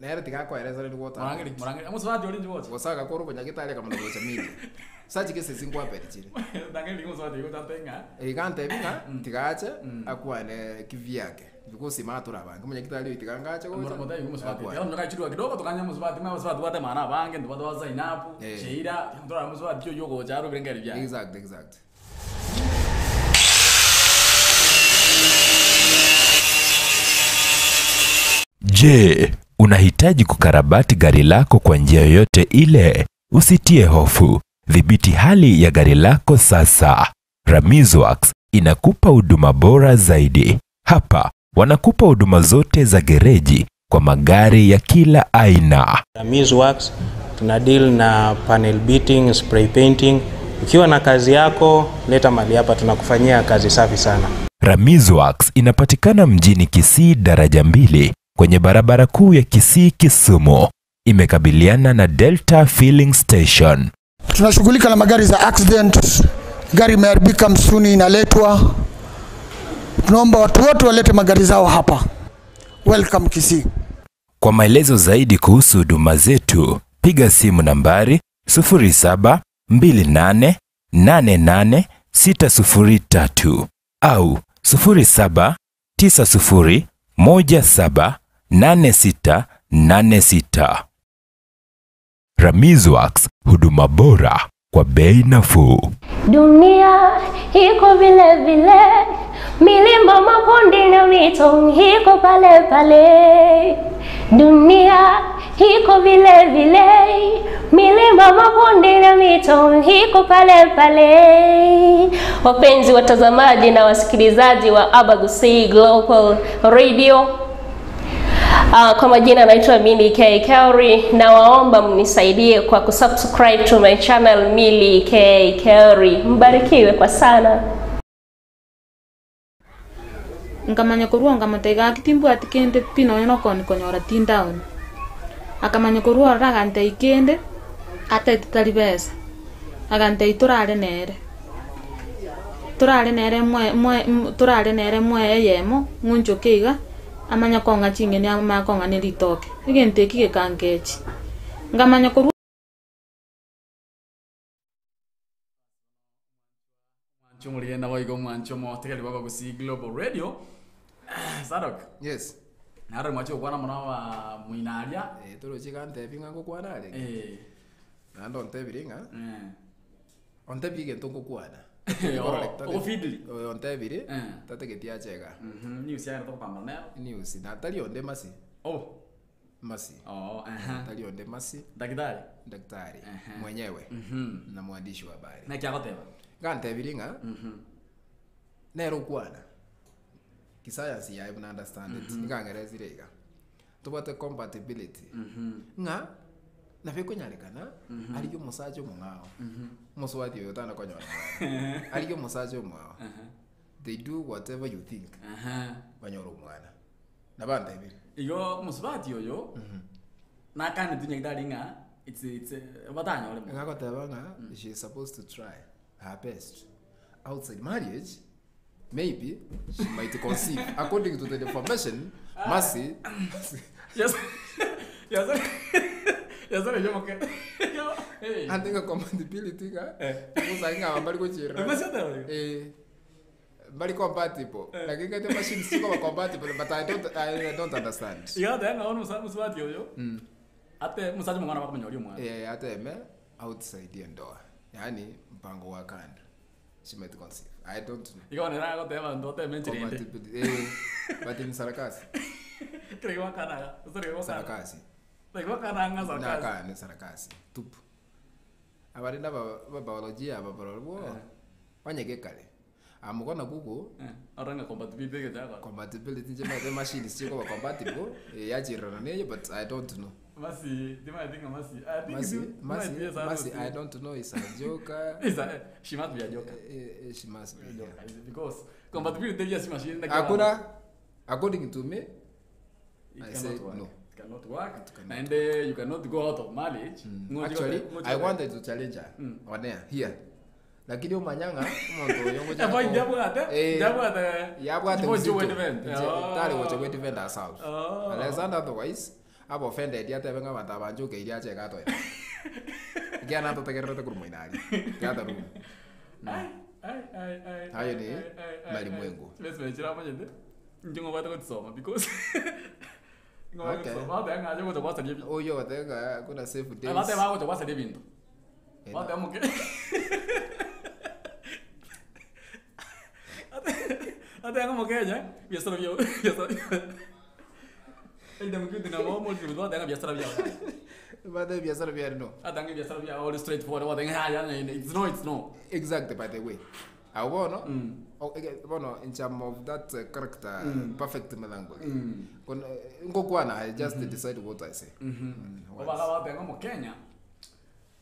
Nere tiga akoeresa rende what Morangeri happened. morangeri omosubati oria inche gocha. Gose agakora obonyagitari akamanya gocha media. Such cases nkwaperi chire. Tangeri omosubati oyio gocha antebie ng'a Iga antebi ng'a tiga ache akwane kivyake because ime atore abange omonyagitari oyo tiga ngache gocha Motebi omosubati akwane. tiga onye gachirwa kidogo tokanye omosubati manya abasubati tobwate amang'ana abange ntobwate ba Zainabu, Eh. Sheila, torore omosubati oyio ogocha arwe ebirengererio biaye. Exact exact. Je, unahitaji kukarabati gari lako kwa njia yoyote ile? Usitie hofu. Dhibiti hali ya gari lako sasa. Ramizworks inakupa huduma bora zaidi. Hapa wanakupa huduma zote za gereji kwa magari ya kila aina. Ramiz Works tuna deal na panel beating, spray painting. Ukiwa na kazi yako, leta mali hapa, tunakufanyia kazi safi sana. Ramizworks inapatikana mjini Kisii daraja mbili kwenye barabara kuu ya Kisii Kisumu. Imekabiliana na Delta Filling Station. Tunashughulika na magari za accident, gari imeharibika msuni inaletwa. Tunaomba watu wote walete magari zao hapa. Welcome Kisii. Kwa maelezo zaidi kuhusu huduma zetu, piga simu nambari 0728888603 au 0790178686. Ramizworks, huduma bora kwa bei nafuu. Dunia iko vile vile, milima, mabonde na mito iko pale pale. Dunia iko vile vile, milima, mabonde na mito iko pale pale. Wapenzi watazamaji na wasikilizaji wa Abagusii Global Radio, kwa majina naitwa Milly K Kauri na waomba mnisaidie kwa kusubscribe to my channel Milly K Kauri. Mbarikiwe kwa sana. Nkamanya korwa nkamotebia gaki timbwati kende pi nonye na okoni konyora tindaoni. Akamanya korwa ororo agantebia kende, atete tari besa, agantebia torare nere, torare nere mwe mwe m torare nere mwe eyemo, ng'unchoke iga, amanye kong'a ching'eni amanye kong'a na eritoke. Egento eki gekangechi, nkamanya korwa. Mwancho omorigenda boigo omwancho omotegereri bwa Abagusii Global Radio. Sadok. Yes. Naro mwache gokwana mono aba moino aria. Eh, toroche gantebia ng'a ngokwana arenge. Eh. Naende ontebire ng'a Eh. ontebie egento ngokwana. Eh, Correct, ogofidli. Ontebire, Eh. tatageti achega. Mhm, news yaye tokopambana nero. News, na tari onde masi. Oh. Masi. Oh, aha. Tari onde masi. Daktari. Daktari. Ehe. Mwenyewe. Mhm. Na mwandishi wa habari. Naki agoteba? Gantebire ng'a Mhm. nere okwana kisayansi yaye buna understand it Mhm. nikangerezire iga tobwate compatibility Mhm. ng'a nabo ekonyarekana Mhm. arigie omosacha omong'ao Mhm. omosubati oyo otana konyora mwana arigie omosacha omwao they do whatever you think Aha. banyore omwana nabantebire Igo omosubati oyo nakanetwe nyagetari ng'a it's it's batanyore mono. Ng'agoteba ng'a she is supposed to try her best outside marriage maybe she might conceive according to the information Mercy Yes. Yes. Yes, yo moke. Hey. ande ng'a compatibility ng'a Eh. ngosaki ng'a mbari gochirera Mercy oteba igo? eh mbari compatible Eh. lakini ng'ete machines chikoba compatible but I don't understand. Igo agoteba ng'a bono omosubati oyo Mm. ate omosacha omong'wana bakomonyoria omwana. Eh, ateme outside endoa yaani mpango wa kando she might conceive I don't know. Igo bono ere agoteba abanto bateme enchera ende. Compatibility eh but in sarakasi. Kere gwakana, gose rigo gwakana. Sarakasi. Like gwakana ng'a sarakasi. Nakane sarakasi tupu. Abarende aba ba biolojia aba barobwo Eh. banyege kare. Amukona kuku Eh, ore ng'a compatibility egechakora. Compatibility inche maete machines chikoba compatible eh yachirana neye but I don't know. Mercy, timaeti ng'a Mercy. I think Mercy, you Mercy, might be a Mercy, Mercy. I don't know is a joker. Is a, she must be a joker. Eh, eh, she must be. A joker. Because compatibility yes machine Hakuna according to me It I cannot say work. no. It cannot work. It cannot And you cannot go out of marriage. Ngoja Actually, ngoja- I wanted to challenge her on air here. Lakini omanyang'a omonto oyo ngocha Eh, boy, yabwate, Eh, yabwate. yabwate Boy, mzito. Joe defend. Nche, Oh. tari gocha gwe defend herself. Oh. Unless and otherwise, aba offended atebe ng'a abanto aba nchoke iria ache gatoya. Ekiagera natotegererete korwa moino aria. Kiataru. Ai, ai, ai, ai, Hayo ni ai, ai, ai, malimwengu. ai. Bese bechira amanyete. Inche ngobwate gotisoma because ngobwate Okay. gotisoma. Bateba ng'a ache gocha gwasaria ebi- Oyo oteba kuna safe days. Bateba agocha gwasaria ebinto. Eh, Bateba moke. Ateba ng'a omokenya, biasara bio, biasara. Ende mukiti na bomo tibwate biasara bia. Bate biasara biari no. Atange biasara bia all straight forward what ya ya it's no it's no. Exactly by the way. Awo bono bono in term of that character perfect melancholy. Kono ngokwana I just decide what I say. Obala watenga mo Kenya.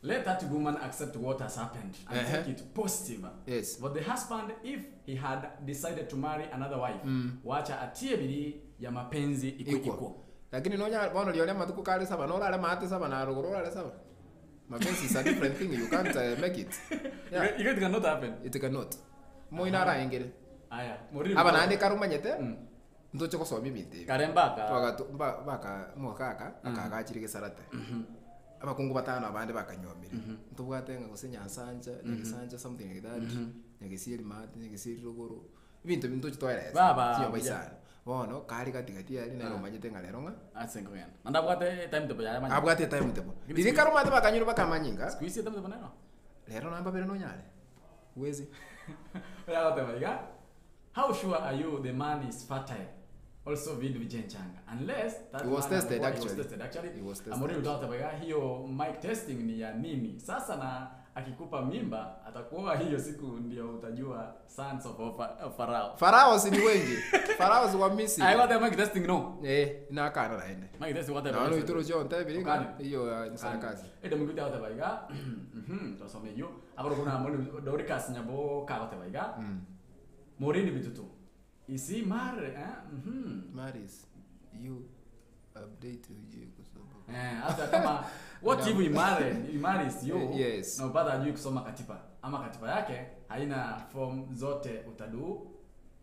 Let that woman accept what has happened and take it positive. Yes. But the husband, if he had decided to marry another wife, wacha atie bidii ya mapenzi iko Equal. iko. Lakini nonya bono rione matuko kare saba norare maate saba na ruguru orare saba. Mapenzi is a different thing you can't make it. Yeah. It cannot happen. It cannot. Moina araengere. Aya, muri. Aba naende karumanyete ntoche gosoma ebinto ebi. Karembaka. Twagatu baka mwakaka akagachire gesarate. Abakungu batano abande bakanyomire. Ntobwate ng'a gose Nyasancha, Nyagisanja something like that. Nyagisieri maate, Nyagisieri ruguru. Ebinto binto toeresa. Baba, Chinyomba buya. isano. Bono kari katikati ari nere omanyete ng'a rero ng'a Asengo yana. Ndabwate timetable ya manya. abwate timetable. Riri karumate bakanyura bakamanyinga. Siku hizi timetable nero. Rero namba bere nonyare. Uwezi. Oya gote How sure are you the man is fertile? Also vidu vijenchanga. Unless that He was man tested, alikuwa- he was actually. tested actually. He was tested. Amori utawata hiyo mic testing ni ya nini? Sasa na akikupa mimba atakuoa hiyo siku ndio utajua sons of Farao. Farao si ni wengi. Farao si wa Misri. I got the mic testing no. Nakana naende. Mic testing what Naona itoro chonte biringa Okani. iyo ni sarakazi. Ede mugita wate baiga. Twasome yo. Akoro kuna amori Doricas nyabo ka wate baiga. Morini bitutu. Isi mar eh. Maris you update you kusoma. Hata kama what if he married, he marries you. Yes. Na upata hajui kusoma katiba ama katiba yake haina form zote utadu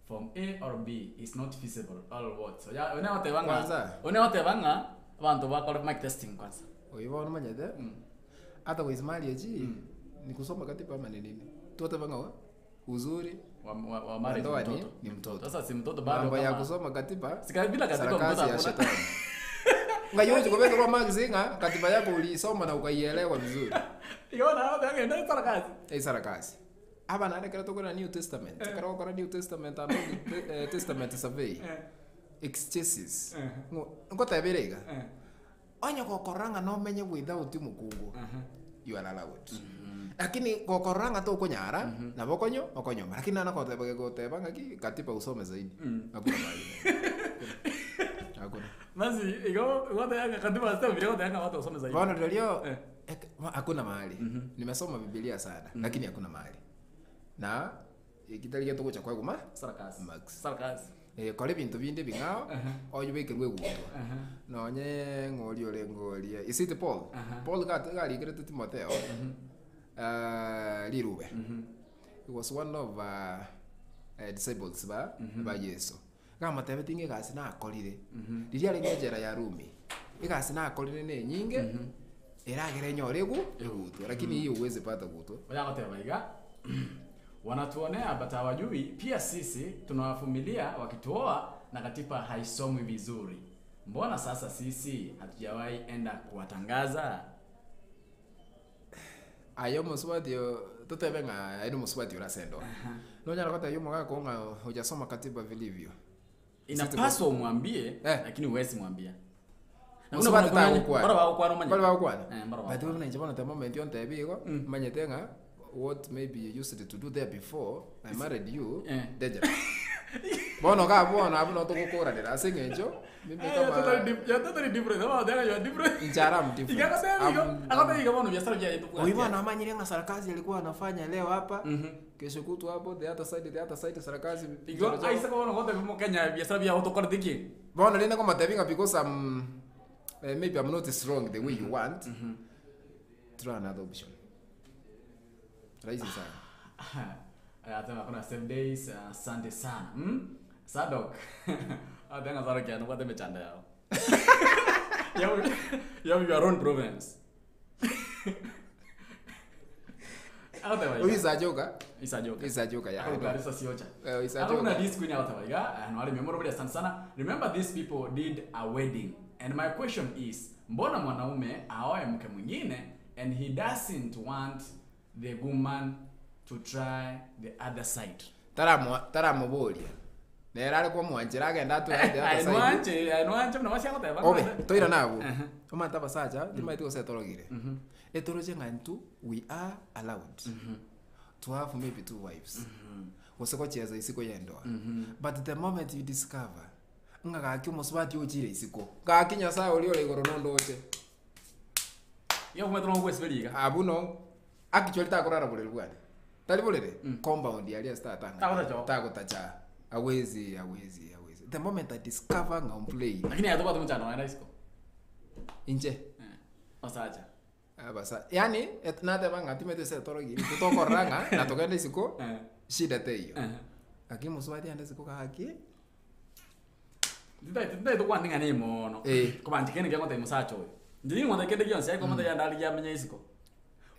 form A or B is not feasible or what. So ya one wote banga. Kwanza. One wote banga abantu bakora mic testing kwanza. Oyo bono manyete. Hata kwa marriage ni kusoma katiba ama ni nini? Tuote banga wa uzuri wa marriage ndoa ni mtoto. ni mtoto. Sasa si mtoto bado Mambo ya kama- kusoma katiba. Sika bila katiba sarakasi mtoto ya hakuna. shetani. Ngayoje kubeka kwa magazine katiba yako uliisoma na ukaielewa vizuri. Iona hapo yake ndio sarakasi. Sarakasi. Aba nane kera tokora New Testament. Kera okora New Testament and Old Testament survey. Exchanges. Ngotebere iga. Onye gokoranga no menye without mukungu. You are allowed. Lakini gokoranga to kunyara na bokonyo okonyoma. Lakini ana koteba goteba ngaki katiba usome zaidi. Hakuna mahali. Hakuna. Basi iko wote yake katiba sasa vile wote yake watu wasome zaidi. Bono ndio hakuna mahali. Nimesoma Biblia sana lakini hakuna mahali. Na ikitari getugucha kwa guma sarakasi. Max. Sarakasi. Kore bintu binde bing'ao oyo bekerwe gutwa nonye ng'ori ore ng'oria is it Paul? Paul garikirete Timotheo rirube. He was one of disciples ba Yesu. Gamatebe tinge gasi nakorire. Riria renge ejera ya Rumi. Igasi nakorire ne nyinge eragere nyore gu egutwa lakini hiyo uweze pata gutwa. Oya goteba iga. Wanatuonea but hawajui pia sisi tunawavumilia wakituoa na katiba haisomwi vizuri. Mbona sasa sisi hatujawahi enda kuwatangaza? Ayo muswati tutebe ng'a ayo muswati urasendo. Nonyara kata yo mwaka ng'a hujasoma katiba vilivyo. Inapaswa umwambie lakini huwezi mwambia. Na Muswati kuna- ta gukwana. Bora bagukwana umanye. Bora bagukwana. Bora But wewe unajua bona moment yonte bigo manyete ng'a what maybe you used to do there before I married you dangerous. Bono ka bono abuno tugukuranira ase ng'encho mimi You're kama totally you're totally different. Oh, there you are different. Injara I'm different. Akasema iko bono biashara ya yetu. Huyu bwana amanyire ng'a sarakazi alikuwa anafanya leo hapa. Kesho kutwa hapo the other side the other side sarakazi. Iko aisa kwa bono kote mo Kenya biashara bya otokora diki. Bono rende komatebinga because I'm maybe I'm not strong the way you want. Try another option. Rahisi sana. Anasema kuna same days, asante sana. Sadok. Atenga Sadok ya nobate mechanda yao. You have your own problems. Huyu Isajoka. Isajoka. Isajoka ya. Ako Clarissa Siocha. Isajoka. Hakuna this queen out of and wale memorable sana sana. Remember these people did a wedding. And my question is, mbona mwanaume aoe mke mwingine and he doesn't want the woman to try the other side? Taramuboria. Nere are komwanchera agende atwe aete Aye other side. nwanche, aye nwanche buna basiagoteba Obe, kwanza. toirane abwo. Omanyete abasacha, timanyeti gose etorogire. Etoroche ng'a intwe we are allowed to have maybe two wives. Gose gocheza isiko ya endoa. But the moment you discover ng'a gaki omosubati ochire isiko, gaki Nyasaye oria ore igoro nondoche. Iga omanyete nogwesiberia iga. Abwo no actually takorara borere bwane. Tari borere, compound aria ase tata ang'e. Tagotacha oo. Tagotacha. Hawezi, hawezi, hawezi. The moment I discover ng'a I'm playing. Lakini aye tobwate omochando nonya na isiko. Inche. Abasacha. Abasa yaani et nateba ng'a timanyeti ase etorogi intwe tokorora ng'a natogenda isiko, shida teiyo. Lakini mosubati aende isiko gaki. Ntitagete tokwane ng'a nemono. Eh. Kobancha kende nkegotebi mosacha oyo. Inche ningotebia kende gionsi aye komotebia ande arigie amenye isiko.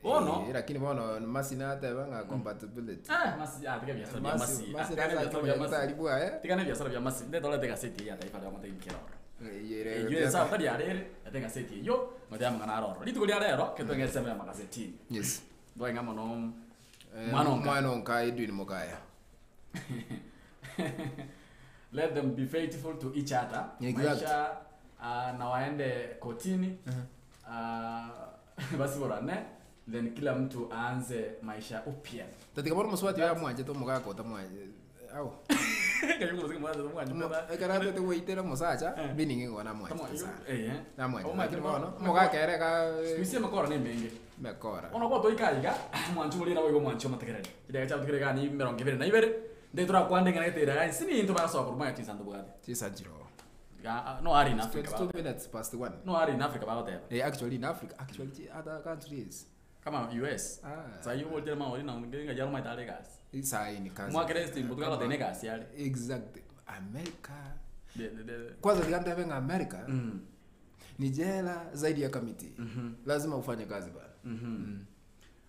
Bono. Eh, lakini bono Mercy nateba ng'a compatibility. Ah, Mercy, ah, tiga ebiasara bia Mercy- Mercy. Ah, Mercy tiga nasa ebiasara bia Mercy. akimanya bwaye. Tiga na ebiasara bia Mercy. Ndete orete egaseti eye ya Taifa Leo ngotebi nkere ororo. Eyio ere Eyio ensa tari arere, ete egaseti eyio, ngotebi amang'ana aro ororo. Rituko ria rero, ketwenge ensemo ya magasetini. Yes. Ntwaing'a mono Eh, mwana onka. mwana onka Edwin Mokaya. Let them be faithful to each other. Exactly. Maisha uh, na waende kotini uh, basiborane then kila mtu aanze maisha upya. Tatiga bono mosubati oyo amwanchete omogaka otamwanchete au. Ekero atete goitera omosacha, meaning igo namwanchete sana. Namwanchete lakini bono omogaka ere iga Siku emekora nemenge. Emekora. Bono gotoika iga, omwanchi oria naboigo omwanchi omotegereri. Chidakika chiabo tigere iga ni emerongo ebere na ibere, nde torakwane eng'ana gete ere ense ninto barasoa korwa maya chinsa ntobwate. Chinsa nchire oo. Iga no are in Africa 22 minutes past 1. No are in Africa bagoteba. Eh, actually in Africa, actually chi other countries. Kama US. Ah. Sai oborire maori na ng'a yaromanyete are egasi. Sai ni kazi. Mwakere estimbo tokagoteba egasi are. Exactly. America. De, de, de. Kwanza tiga ntebe ng'a America. Ni jela zaidi ya kamiti. Lazima ufanye kazi bana.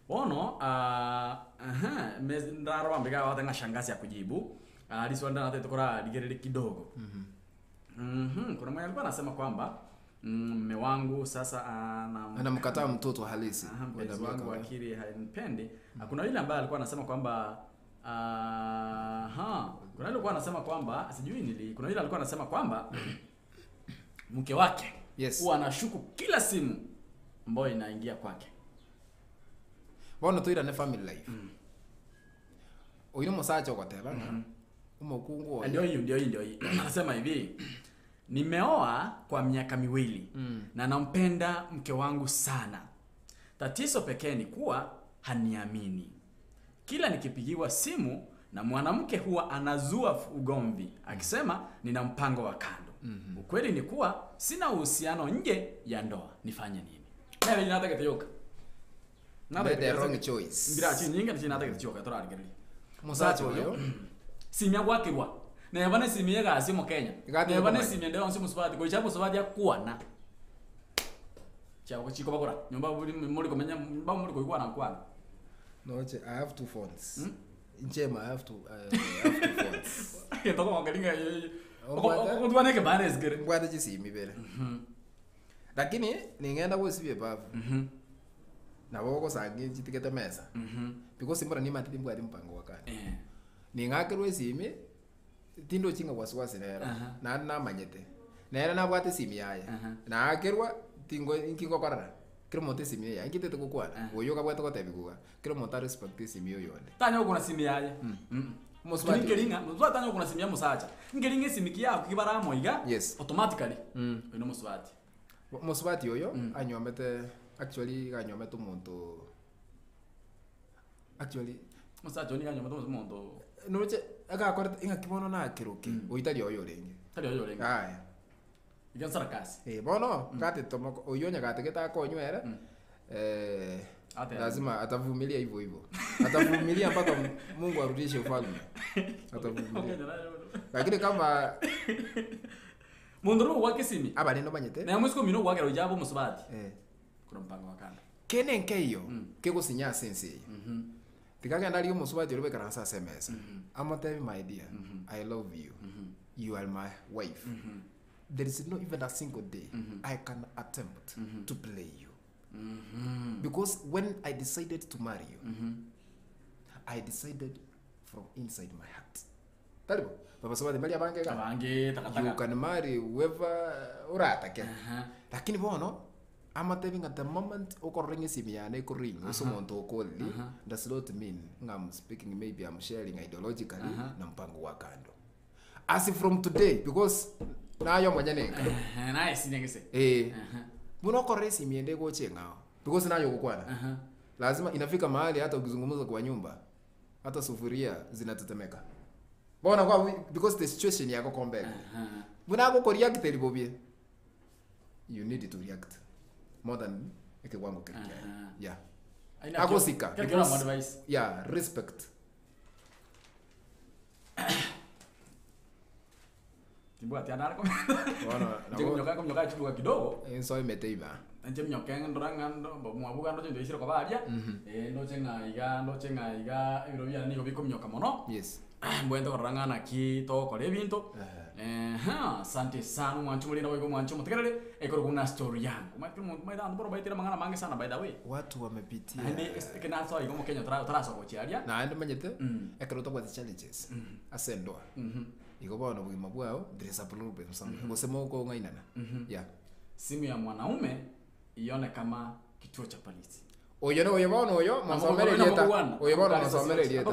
Bono ah, aha, mes- ndarora mbega bagoteba ng'a shangazi akujibu. Ah, riswali ndanatete korarigereria kidogo. Kuna mwenye alikuwa anasema kwamba mme wangu sasa ana Anamkataa mtoto halisi. Aha, mpenzi Wenda wangu miaka- akili hainipendi. Kuna yule ambaye alikuwa anasema kwamba aha, kuna yule alikuwa anasema kwamba sijui nili, kuna yule alikuwa anasema kwamba mke wake Yes. huwa anashuku kila simu ambayo inaingia kwake. Bono toirane family life. Oyo omosacha ogoteba ng'a omokungu oyo Ndio hiyo, ndio hiyo, ndio hiyo. Anasema hivi, nimeoa kwa miaka miwili na nampenda mke wangu sana. Tatizo pekee ni kuwa haniamini. Kila nikipigiwa simu na mwanamke huwa anazua ugomvi akisema nina mpango wa kando. Ukweli ni kuwa sina uhusiano nje ya ndoa. Nifanye nini? Nawe nataka yoka. Made the wrong choice. Mbira chinyinga ndichinataka tiyoka torarigereria. Omosacha oyo simia gwakirwa neba nesimia egasi omo Kenya Egati neba okomanya. nesimia ende yonsi omosubati goicha omosubati akwana chiabo chikobagora nyomba buri muri komenya mba muri koigwana nkwana Noche, I have two phones. Njema, I have two, I have two phones. tokogongaringa Ombwate- okotwana ekebare esikere Mbwate chisimi ibere. Lakini ning'enda gwesibia ebafu. Nabo ogosangi chitigete mesa. Because mbora nimanyete timbwati mpango wa kando. Ning'akerwa esimi tindochi ng'a wasiwasi nero. Naende namanyete. Nere nabwate esimi yaye. Naakerwa tingo inki ngokorora. Kera omonto esimi eye yaye nkitete gokwana. Oyo okabwate gotebi iga. Kera omonto arespect esimi ya oyonde. tanya okuna simi yaye Omosubati Nkeri ng'a mosubati tanya okuna simi ya omosacha nkeri ng'a esimi ki yaku kibaramo iga Yes. automatically oyo na omosubati Mosubati oyo anywomete actually iga anywomete omonto actually omosacha oyo nigo anywomete omonto noche agakorete ing'aki bono nakeroke oyo tari oyo orenge tari oyo orenge aya iga nsarakasi Eh, bono gatete omoko oyo onye gatagete akonywere eh, Ate- lazima atavumilia hivyo hivyo atavumilia mpaka Mungu arudishe ufalme atavumilia lakini kama mundu ru gwake simi abanene omanyete naye omosiko omino ogwakera oyo abo omosubati eh, kuna mpango wa kando kene nkeiyo kegosinya ase ense eye tikagenda aria omosubati oria baikaransa ase emesa amotebi my dear I love you you are my wife there is no even a single day I can attempt to play you because when I decided to marry you I decided from inside my heart. Tari bo? Babasubati mbari abange iga. Abange takataka. You can marry whoever oratake. Lakini bono, amatebi ng'a the moment okorora ng'a esimi yane ekoring gose omonto okoriri, does not mean ng'a I'm speaking maybe I'm sharing ideologically na mpango wa kando. As from today, because naye omonyene enka. Naye esinyegese. Eh. Buna okorora esimi ende egocha eng'ao, because naye ogokwana. Lazima inafika mahali hata ukizungumza kwa nyumba, hata sufuria zinatetemeka. Bono kwa because the situation yagokombeka. Buna agokoreacteri bobe, you need to react more than ekewango keria kiaye. Yeah. Aina Agosika. kero- kero because- advice. Yeah, respect. Timbwati ande are Bono, Nche nabo- komnyoka komnyoka chiduka kidogo. Enso emete iba. Nche mnyoke ndora ng'a ndo mwabuga ndoche ndoisire koba aria. Eh ndoche ng'a iga ndoche ng'a iga ebiro biane nigo bikomnyoka mono. Yes. Mbwente korora ng'a naki togokora ebinto. Ehe, asante sana omwanchi omorende boigo omwanchi omotegerere ekorokwa buna story yangu. Omanyete omonto omanyete abanto mboro baetire amang'ana amange sana by the way. Watu wamepitia. Naende eke nasoa iga omokenya otara otarasoa gochia aria. Naende omanyete, ekero otabwati challenges ase endoa, igo bono obogima bwao there is a problem somewhere, gose mokong'ainana, yeah. Simu ya mwanaume ione kama kituo cha polisi. Oyo na oyo bono oyo mosomere erieta, oyo bono mosomere erieta.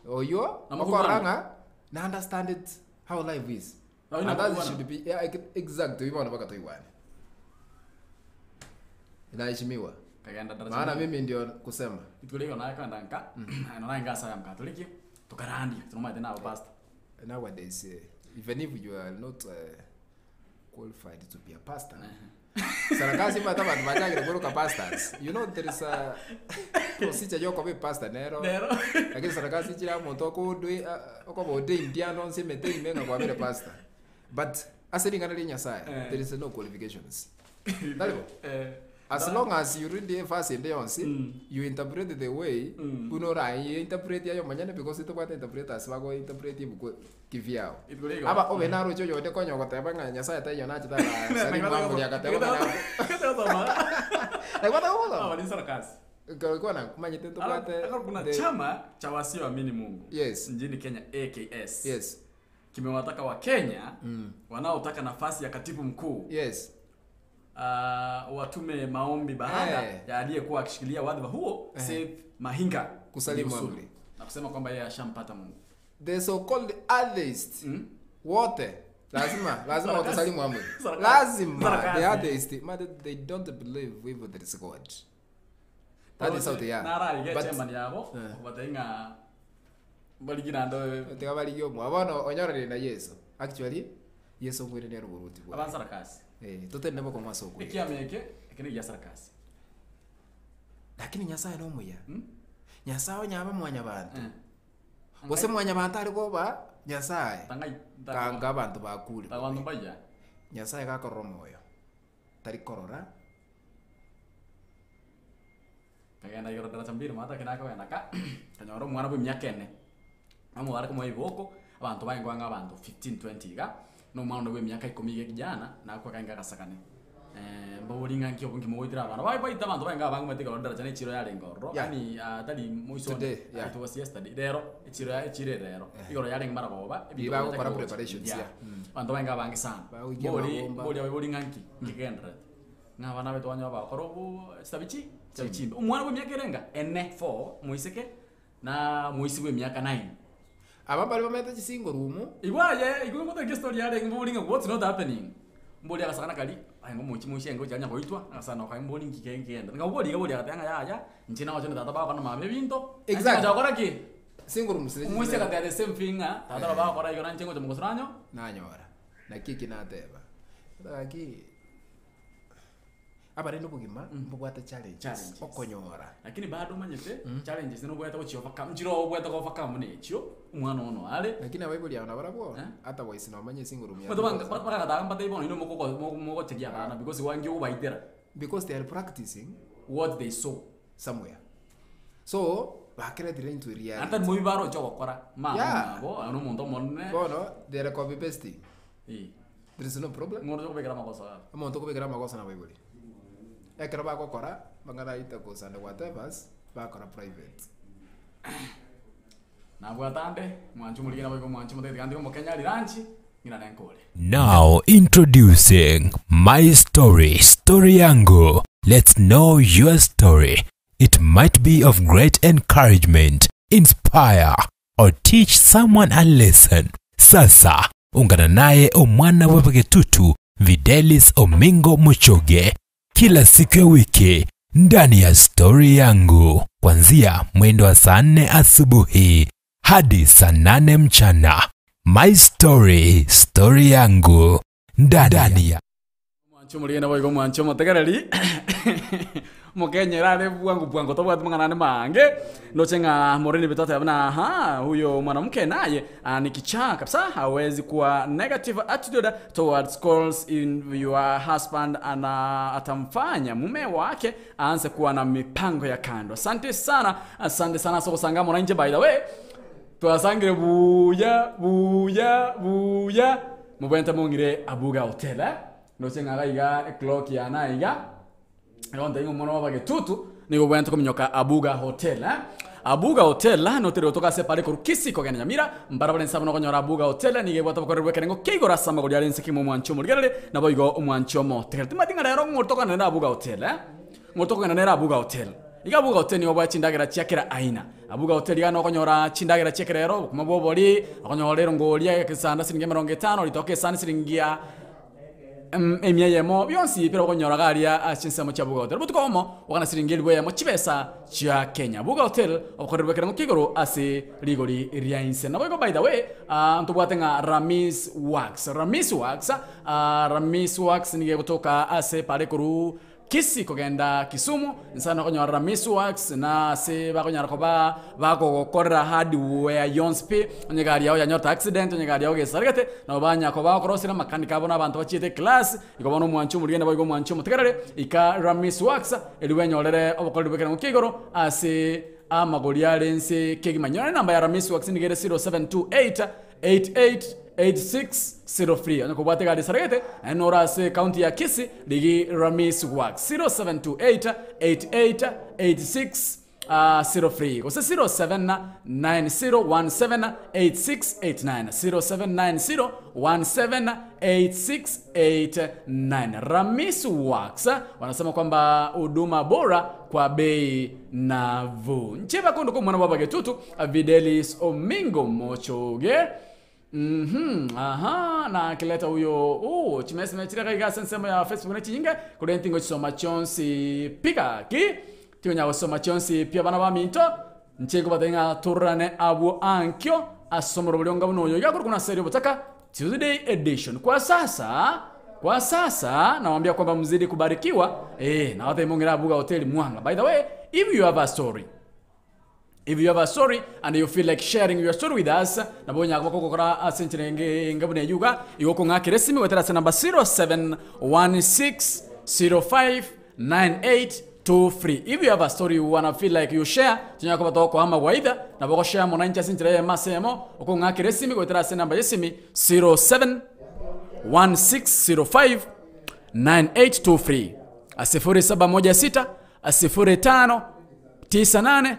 Oywo okorora ng'a na understand it how life is. Oyo And that nakoigwana. should be yeah, exact oyo bono mpaka toigwane. Naheshimiwa. Kagenda daraja Maana mbili. mimi ndio kusema. Rituko rigo naye kogenda nka, naye naye ngase aya mkatoliki, tokarandia, tomaete nabo pastor. Nowadays, even if you are not qualified to be a pastor, sarakasi mata bantu bachagire kweruka pastors. You know there is a procedure yokoba pastor nero. Nero. Lakini sarakasi chira omonto okodwe okoba ordained ande onsi emete ime ng'a kwabere pastor. But ase ring'ana ria Nyasaye, Eh. there is no qualifications. Tari bo? Eh. As long as you read the verse ende yonsi, you interpret the way buna oraye interpret yaye omonyene because tobwate interpreters bago interpret ebuku kivyao. Rituko rigo. Aba obe naroche oyonde konya ogoteba ng'a Nyasaye taiyo nachete agasari mwamuri agateba ng'a nabo. Like what Aba ni sarakasi. Kona manyete tobwate Alafu kuna the- chama cha wasioamini Mungu. Yes. Nchini Kenya AKS. Yes. Kimewataka Wakenya wanaotaka nafasi ya katibu mkuu. Yes. Watume maombi baada Eh. ya aliyekuwa akishikilia wadhifa huo Eh. Seth Mahinga Kusalimu kujiuzulu. amri. Na kusema kwamba yeye ashampata Mungu. The so-called atheist wote lazima lazima Sarakasi. watasalimu amri. Sarakasi. Lazima Sarakasi. the atheist ma they don't believe if there is God. That is how they are. Nararige But- chairman yabo Eh. obatenga baligina ndo Tiga barigie omwa bono onyorere na Yesu. Actually Yesu ngwire nere oboruoti bwaye. abansarakasi. Eh, totende bokong'u ase okwegena. Ekiama eke eke ni gia sarakasi. Lakini Nyasaye nomuya. Nyasaye onye abe mwanyabanto. Gose mwanyabanto are koba Nyasaye. Kanga abanto bakure. Abanto mbaya. Nyasaye gakorora omoyo. Tari korora. Kagenda igoro daraja mbili mata kina kogenda ka kanyora omwana bwa emiaka ene. Amobare komoa iboko abanto baye ngwang'a abanto 15 20 iga na omwana onde bwa emiaka ikomi iga kijana nakwo akaenga agasakane. Mbabori ng'a nki obonki mogoitera abana. Bai baita abanto baye abange omanyete igoro daraja na echiro yarenge ororo. Yeah. Yaani tari moiso Today, yeah. it was yesterday. Rero echiro ya echiro ere rero. Igoro yarenge maragoba Bi bagokora preparations, Yeah. yeah. Abanto baye abange sana. Bagoikia Mbori amagomba. mbori abaibori ng'a nki nkigendererete. Ng'a abana baito banywa bagokora obo chitabi chi chitabi chimbe. Omwana bwa emiaka erenga ene 4 moiseke na moisi bwa emiaka 9. Aba mbari bamaete chisingle room. Igwaye igwe ngote ke story yarenge mbori ng'a what's not happening. Mbori agasakana kari aye ngomochi mochi enge ochanya goitwa agasana okae mbori nki kenge kende. Nga mbori iga bori agateba ng'a yaya inche nagocha na tata bagokora na mama ebinto. Exactly. Nache gokora ki? Single room sire. Omoisi agateba the same thing ng'a tata bagokora igo nanche ngocha mogosora anyo. Nanyora. Naki eki nateba. Gaki abarende obogima mbobwate challenges. Challenges. Okonyora. Lakini bado omanyete challenges nobwate gochi overcome nchiro obwate go overcome nechio omwana ono are. Lakini abaibori aba nabarabwo otherwise nomanye single room Bato banga bagataka mbate bono ino mokoko mogocheria abana because wangi ogobaitera. Because they are practicing what they saw somewhere. So bakeretire into reality. Ata mobi baroche ogokora mama Yeah. nabo ano omonto omonene. Bono they are copy pasting. Eh. There is no problem. Ng'oro okobekera amagoso abo. Omonto okobekera amagoso nabaibori. Ekero bagokora bang'ana intercourse and whatevers bakora private. Nabwata ande, mwanche omorige naboigo mwanche omotagete gante omokenya arie lunch, ng'ina nenkore. Now introducing My Story, Story Yangu. Let's know your story. It might be of great encouragement, inspire, or teach someone a lesson. Sasa ungana naye omwana bw'abagetutu Videlis Omingo Muchoge kila siku ya wiki ndani ya Stori Yangu kuanzia mwendo wa saa nne asubuhi hadi saa nane mchana. My Story, Story Yangu ndani ya Mwanche omorige naboigo mwanche omotegereri Mokenya erare bwango bwango tobwati mang'ana ande mange ndoche ng'a Maureen Bitoteba buna aha huyo mwanamke naye ah, ni kichaa kabisa hawezi kuwa negative attitude towards calls in your husband ana atamfanya mume wake aanze kuwa na mipango ya kando. Asante sana, asante sana sokosanga mwananchi by the way twasangire buya buya buya mobwente mong'ire Abuga Hotel eh? Ndoche ng'a iga iga clock yana iga Ronde ingo mono bagetutu nigo bwente kominyoka Abuga Hotel eh? Abuga Hotel notere gotoka ase pare koru Kisii kogenda Nyamira mbarabara ensabo nokonyora Abuga Hotel nigo ebwate obokoreri bw'ekerengo kia igoro ase amagori are ense kegima omwanchi omorigereri naboigo omwanchi omotegereri timanyeti ng'a rero ng'o tokogenda nere Abuga Hotel eh? Ng'o tokogenda nere Abuga Hotel iga Abuga Hotel nigo obwate chindagera chia kera aina Abuga Hotel iga nokonyora chindagera chia ekerero obokima bwa obori okonyora erongori egesanda siringi emerongo etano ritoke esani siringi ya emia eyemo, bionsi bire okonyora iga aria ase chinsemo chia Buga Hotel. Obotuko obomo, okana siringi elifu eyemo chibesa chia Kenya. Buga Hotel, obokoreri bw'ekerengo kia igoro ase rigori ria inse. Naboigo by the way, ntobwate ng'a Ramis Works. Ramis Works, Ramis Works nigo egotoka ase pare korwa Kisii kogenda Kisumu, inse nokonyora Ramis Works, na ase bakonyara koba bakogokorera hardware yonsi pi, onye egari yao yanyorete accident, onye egari yao gesaregete, nabo banya koba bakorosire amakanika abo na abanto bachiete eclass, igo bono omwanchi omorigende boigo omwanchi omotegerere, ika Ramis Works, erio bwenyorere obokoreri bw'ekerengo kia igoro ase amagori are inse kegima. Nyora enamba ya Ramis Works nigo ere 0728 88 86 03 onye kobwate egari esaregete naende nore ase ekaunti ya Kisii rigi Ramis Works 0728 88 86 03 gose 0790 17 8689 0790 17 8689 Ramis Works wanasema kwamba huduma bora kwa bei nafuu. Ncheba kondo kwa mwana baba getutu Videlis Omingo Mochoge. Aha, na akileta huyo oh chimesime chireka iga sensemo ya Facebook na chinyinge kuri ntingo chisoma chonsi pika ki tingo gosoma chonsi pia bana ba minto nchego batenga turane abwo ankyo asomoro bulionga buno oyo iga kuri kuna serio butaka Tuesday edition. Kwa sasa kwa sasa nawaambia kwamba mzidi kubarikiwa eh, na wate mongera Abuga Hotel Mwanga. By the way, if you have a story If you have a story and you feel like sharing your story with us, nabo nyaka gokora ase enchera enge enga buna eyio iga, igo okong'akera esimi goetera ase namba 0716059823. If you have a story you wanna feel like you share, tonyara koba togokoa amagwaidha, nabo ogoshare amo nainche ase enchera eyemo ase eyemo, okong'akera esimi goetera ase enamba ya esimi 0716059823. 0716 05 98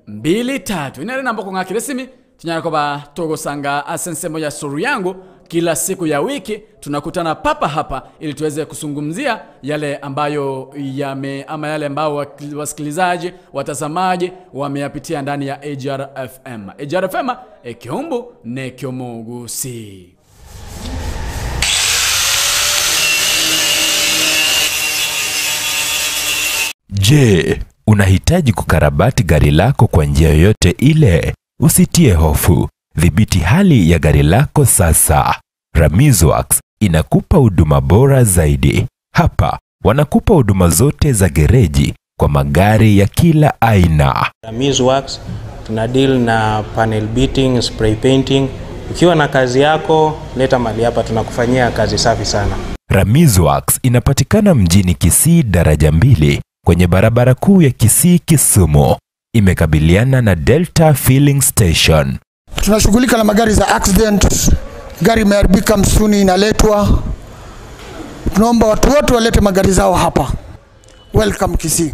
23. Inere namba okong'akera esimi tonyare koba togosanga ase ensemo ya Stori Yangu kila siku ya wiki tunakutana papa hapa ili tuweze kuzungumzia yale ambayo yame ama yale ambayo wasikilizaji watazamaji wameyapitia ndani ya AGR FM. AGR FM ekiumbu nekyomugusi. Je, unahitaji kukarabati gari lako kwa njia yoyote ile? Usitie hofu. Dhibiti hali ya gari lako sasa. Ramizworks inakupa huduma bora zaidi. Hapa wanakupa huduma zote za gereji kwa magari ya kila aina. Ramis Works tuna deal na panel beating, spray painting. Ukiwa na kazi yako leta mali hapa, tunakufanyia kazi safi sana. Ramizworks inapatikana mjini Kisii daraja 2 kwenye barabara kuu ya Kisii Kisumu. Imekabiliana na Delta Filling Station. Tunashughulika na magari za accident, gari imeharibika msuni inaletwa. Tunaomba watu wote walete magari zao hapa. Welcome Kisii.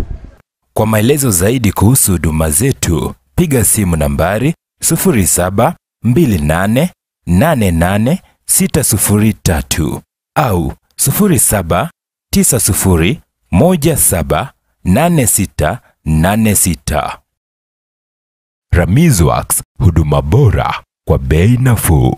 Kwa maelezo zaidi kuhusu huduma zetu, piga simu nambari 0728888603 au 0790178686. Ramiz Wax, huduma bora kwa bei nafuu.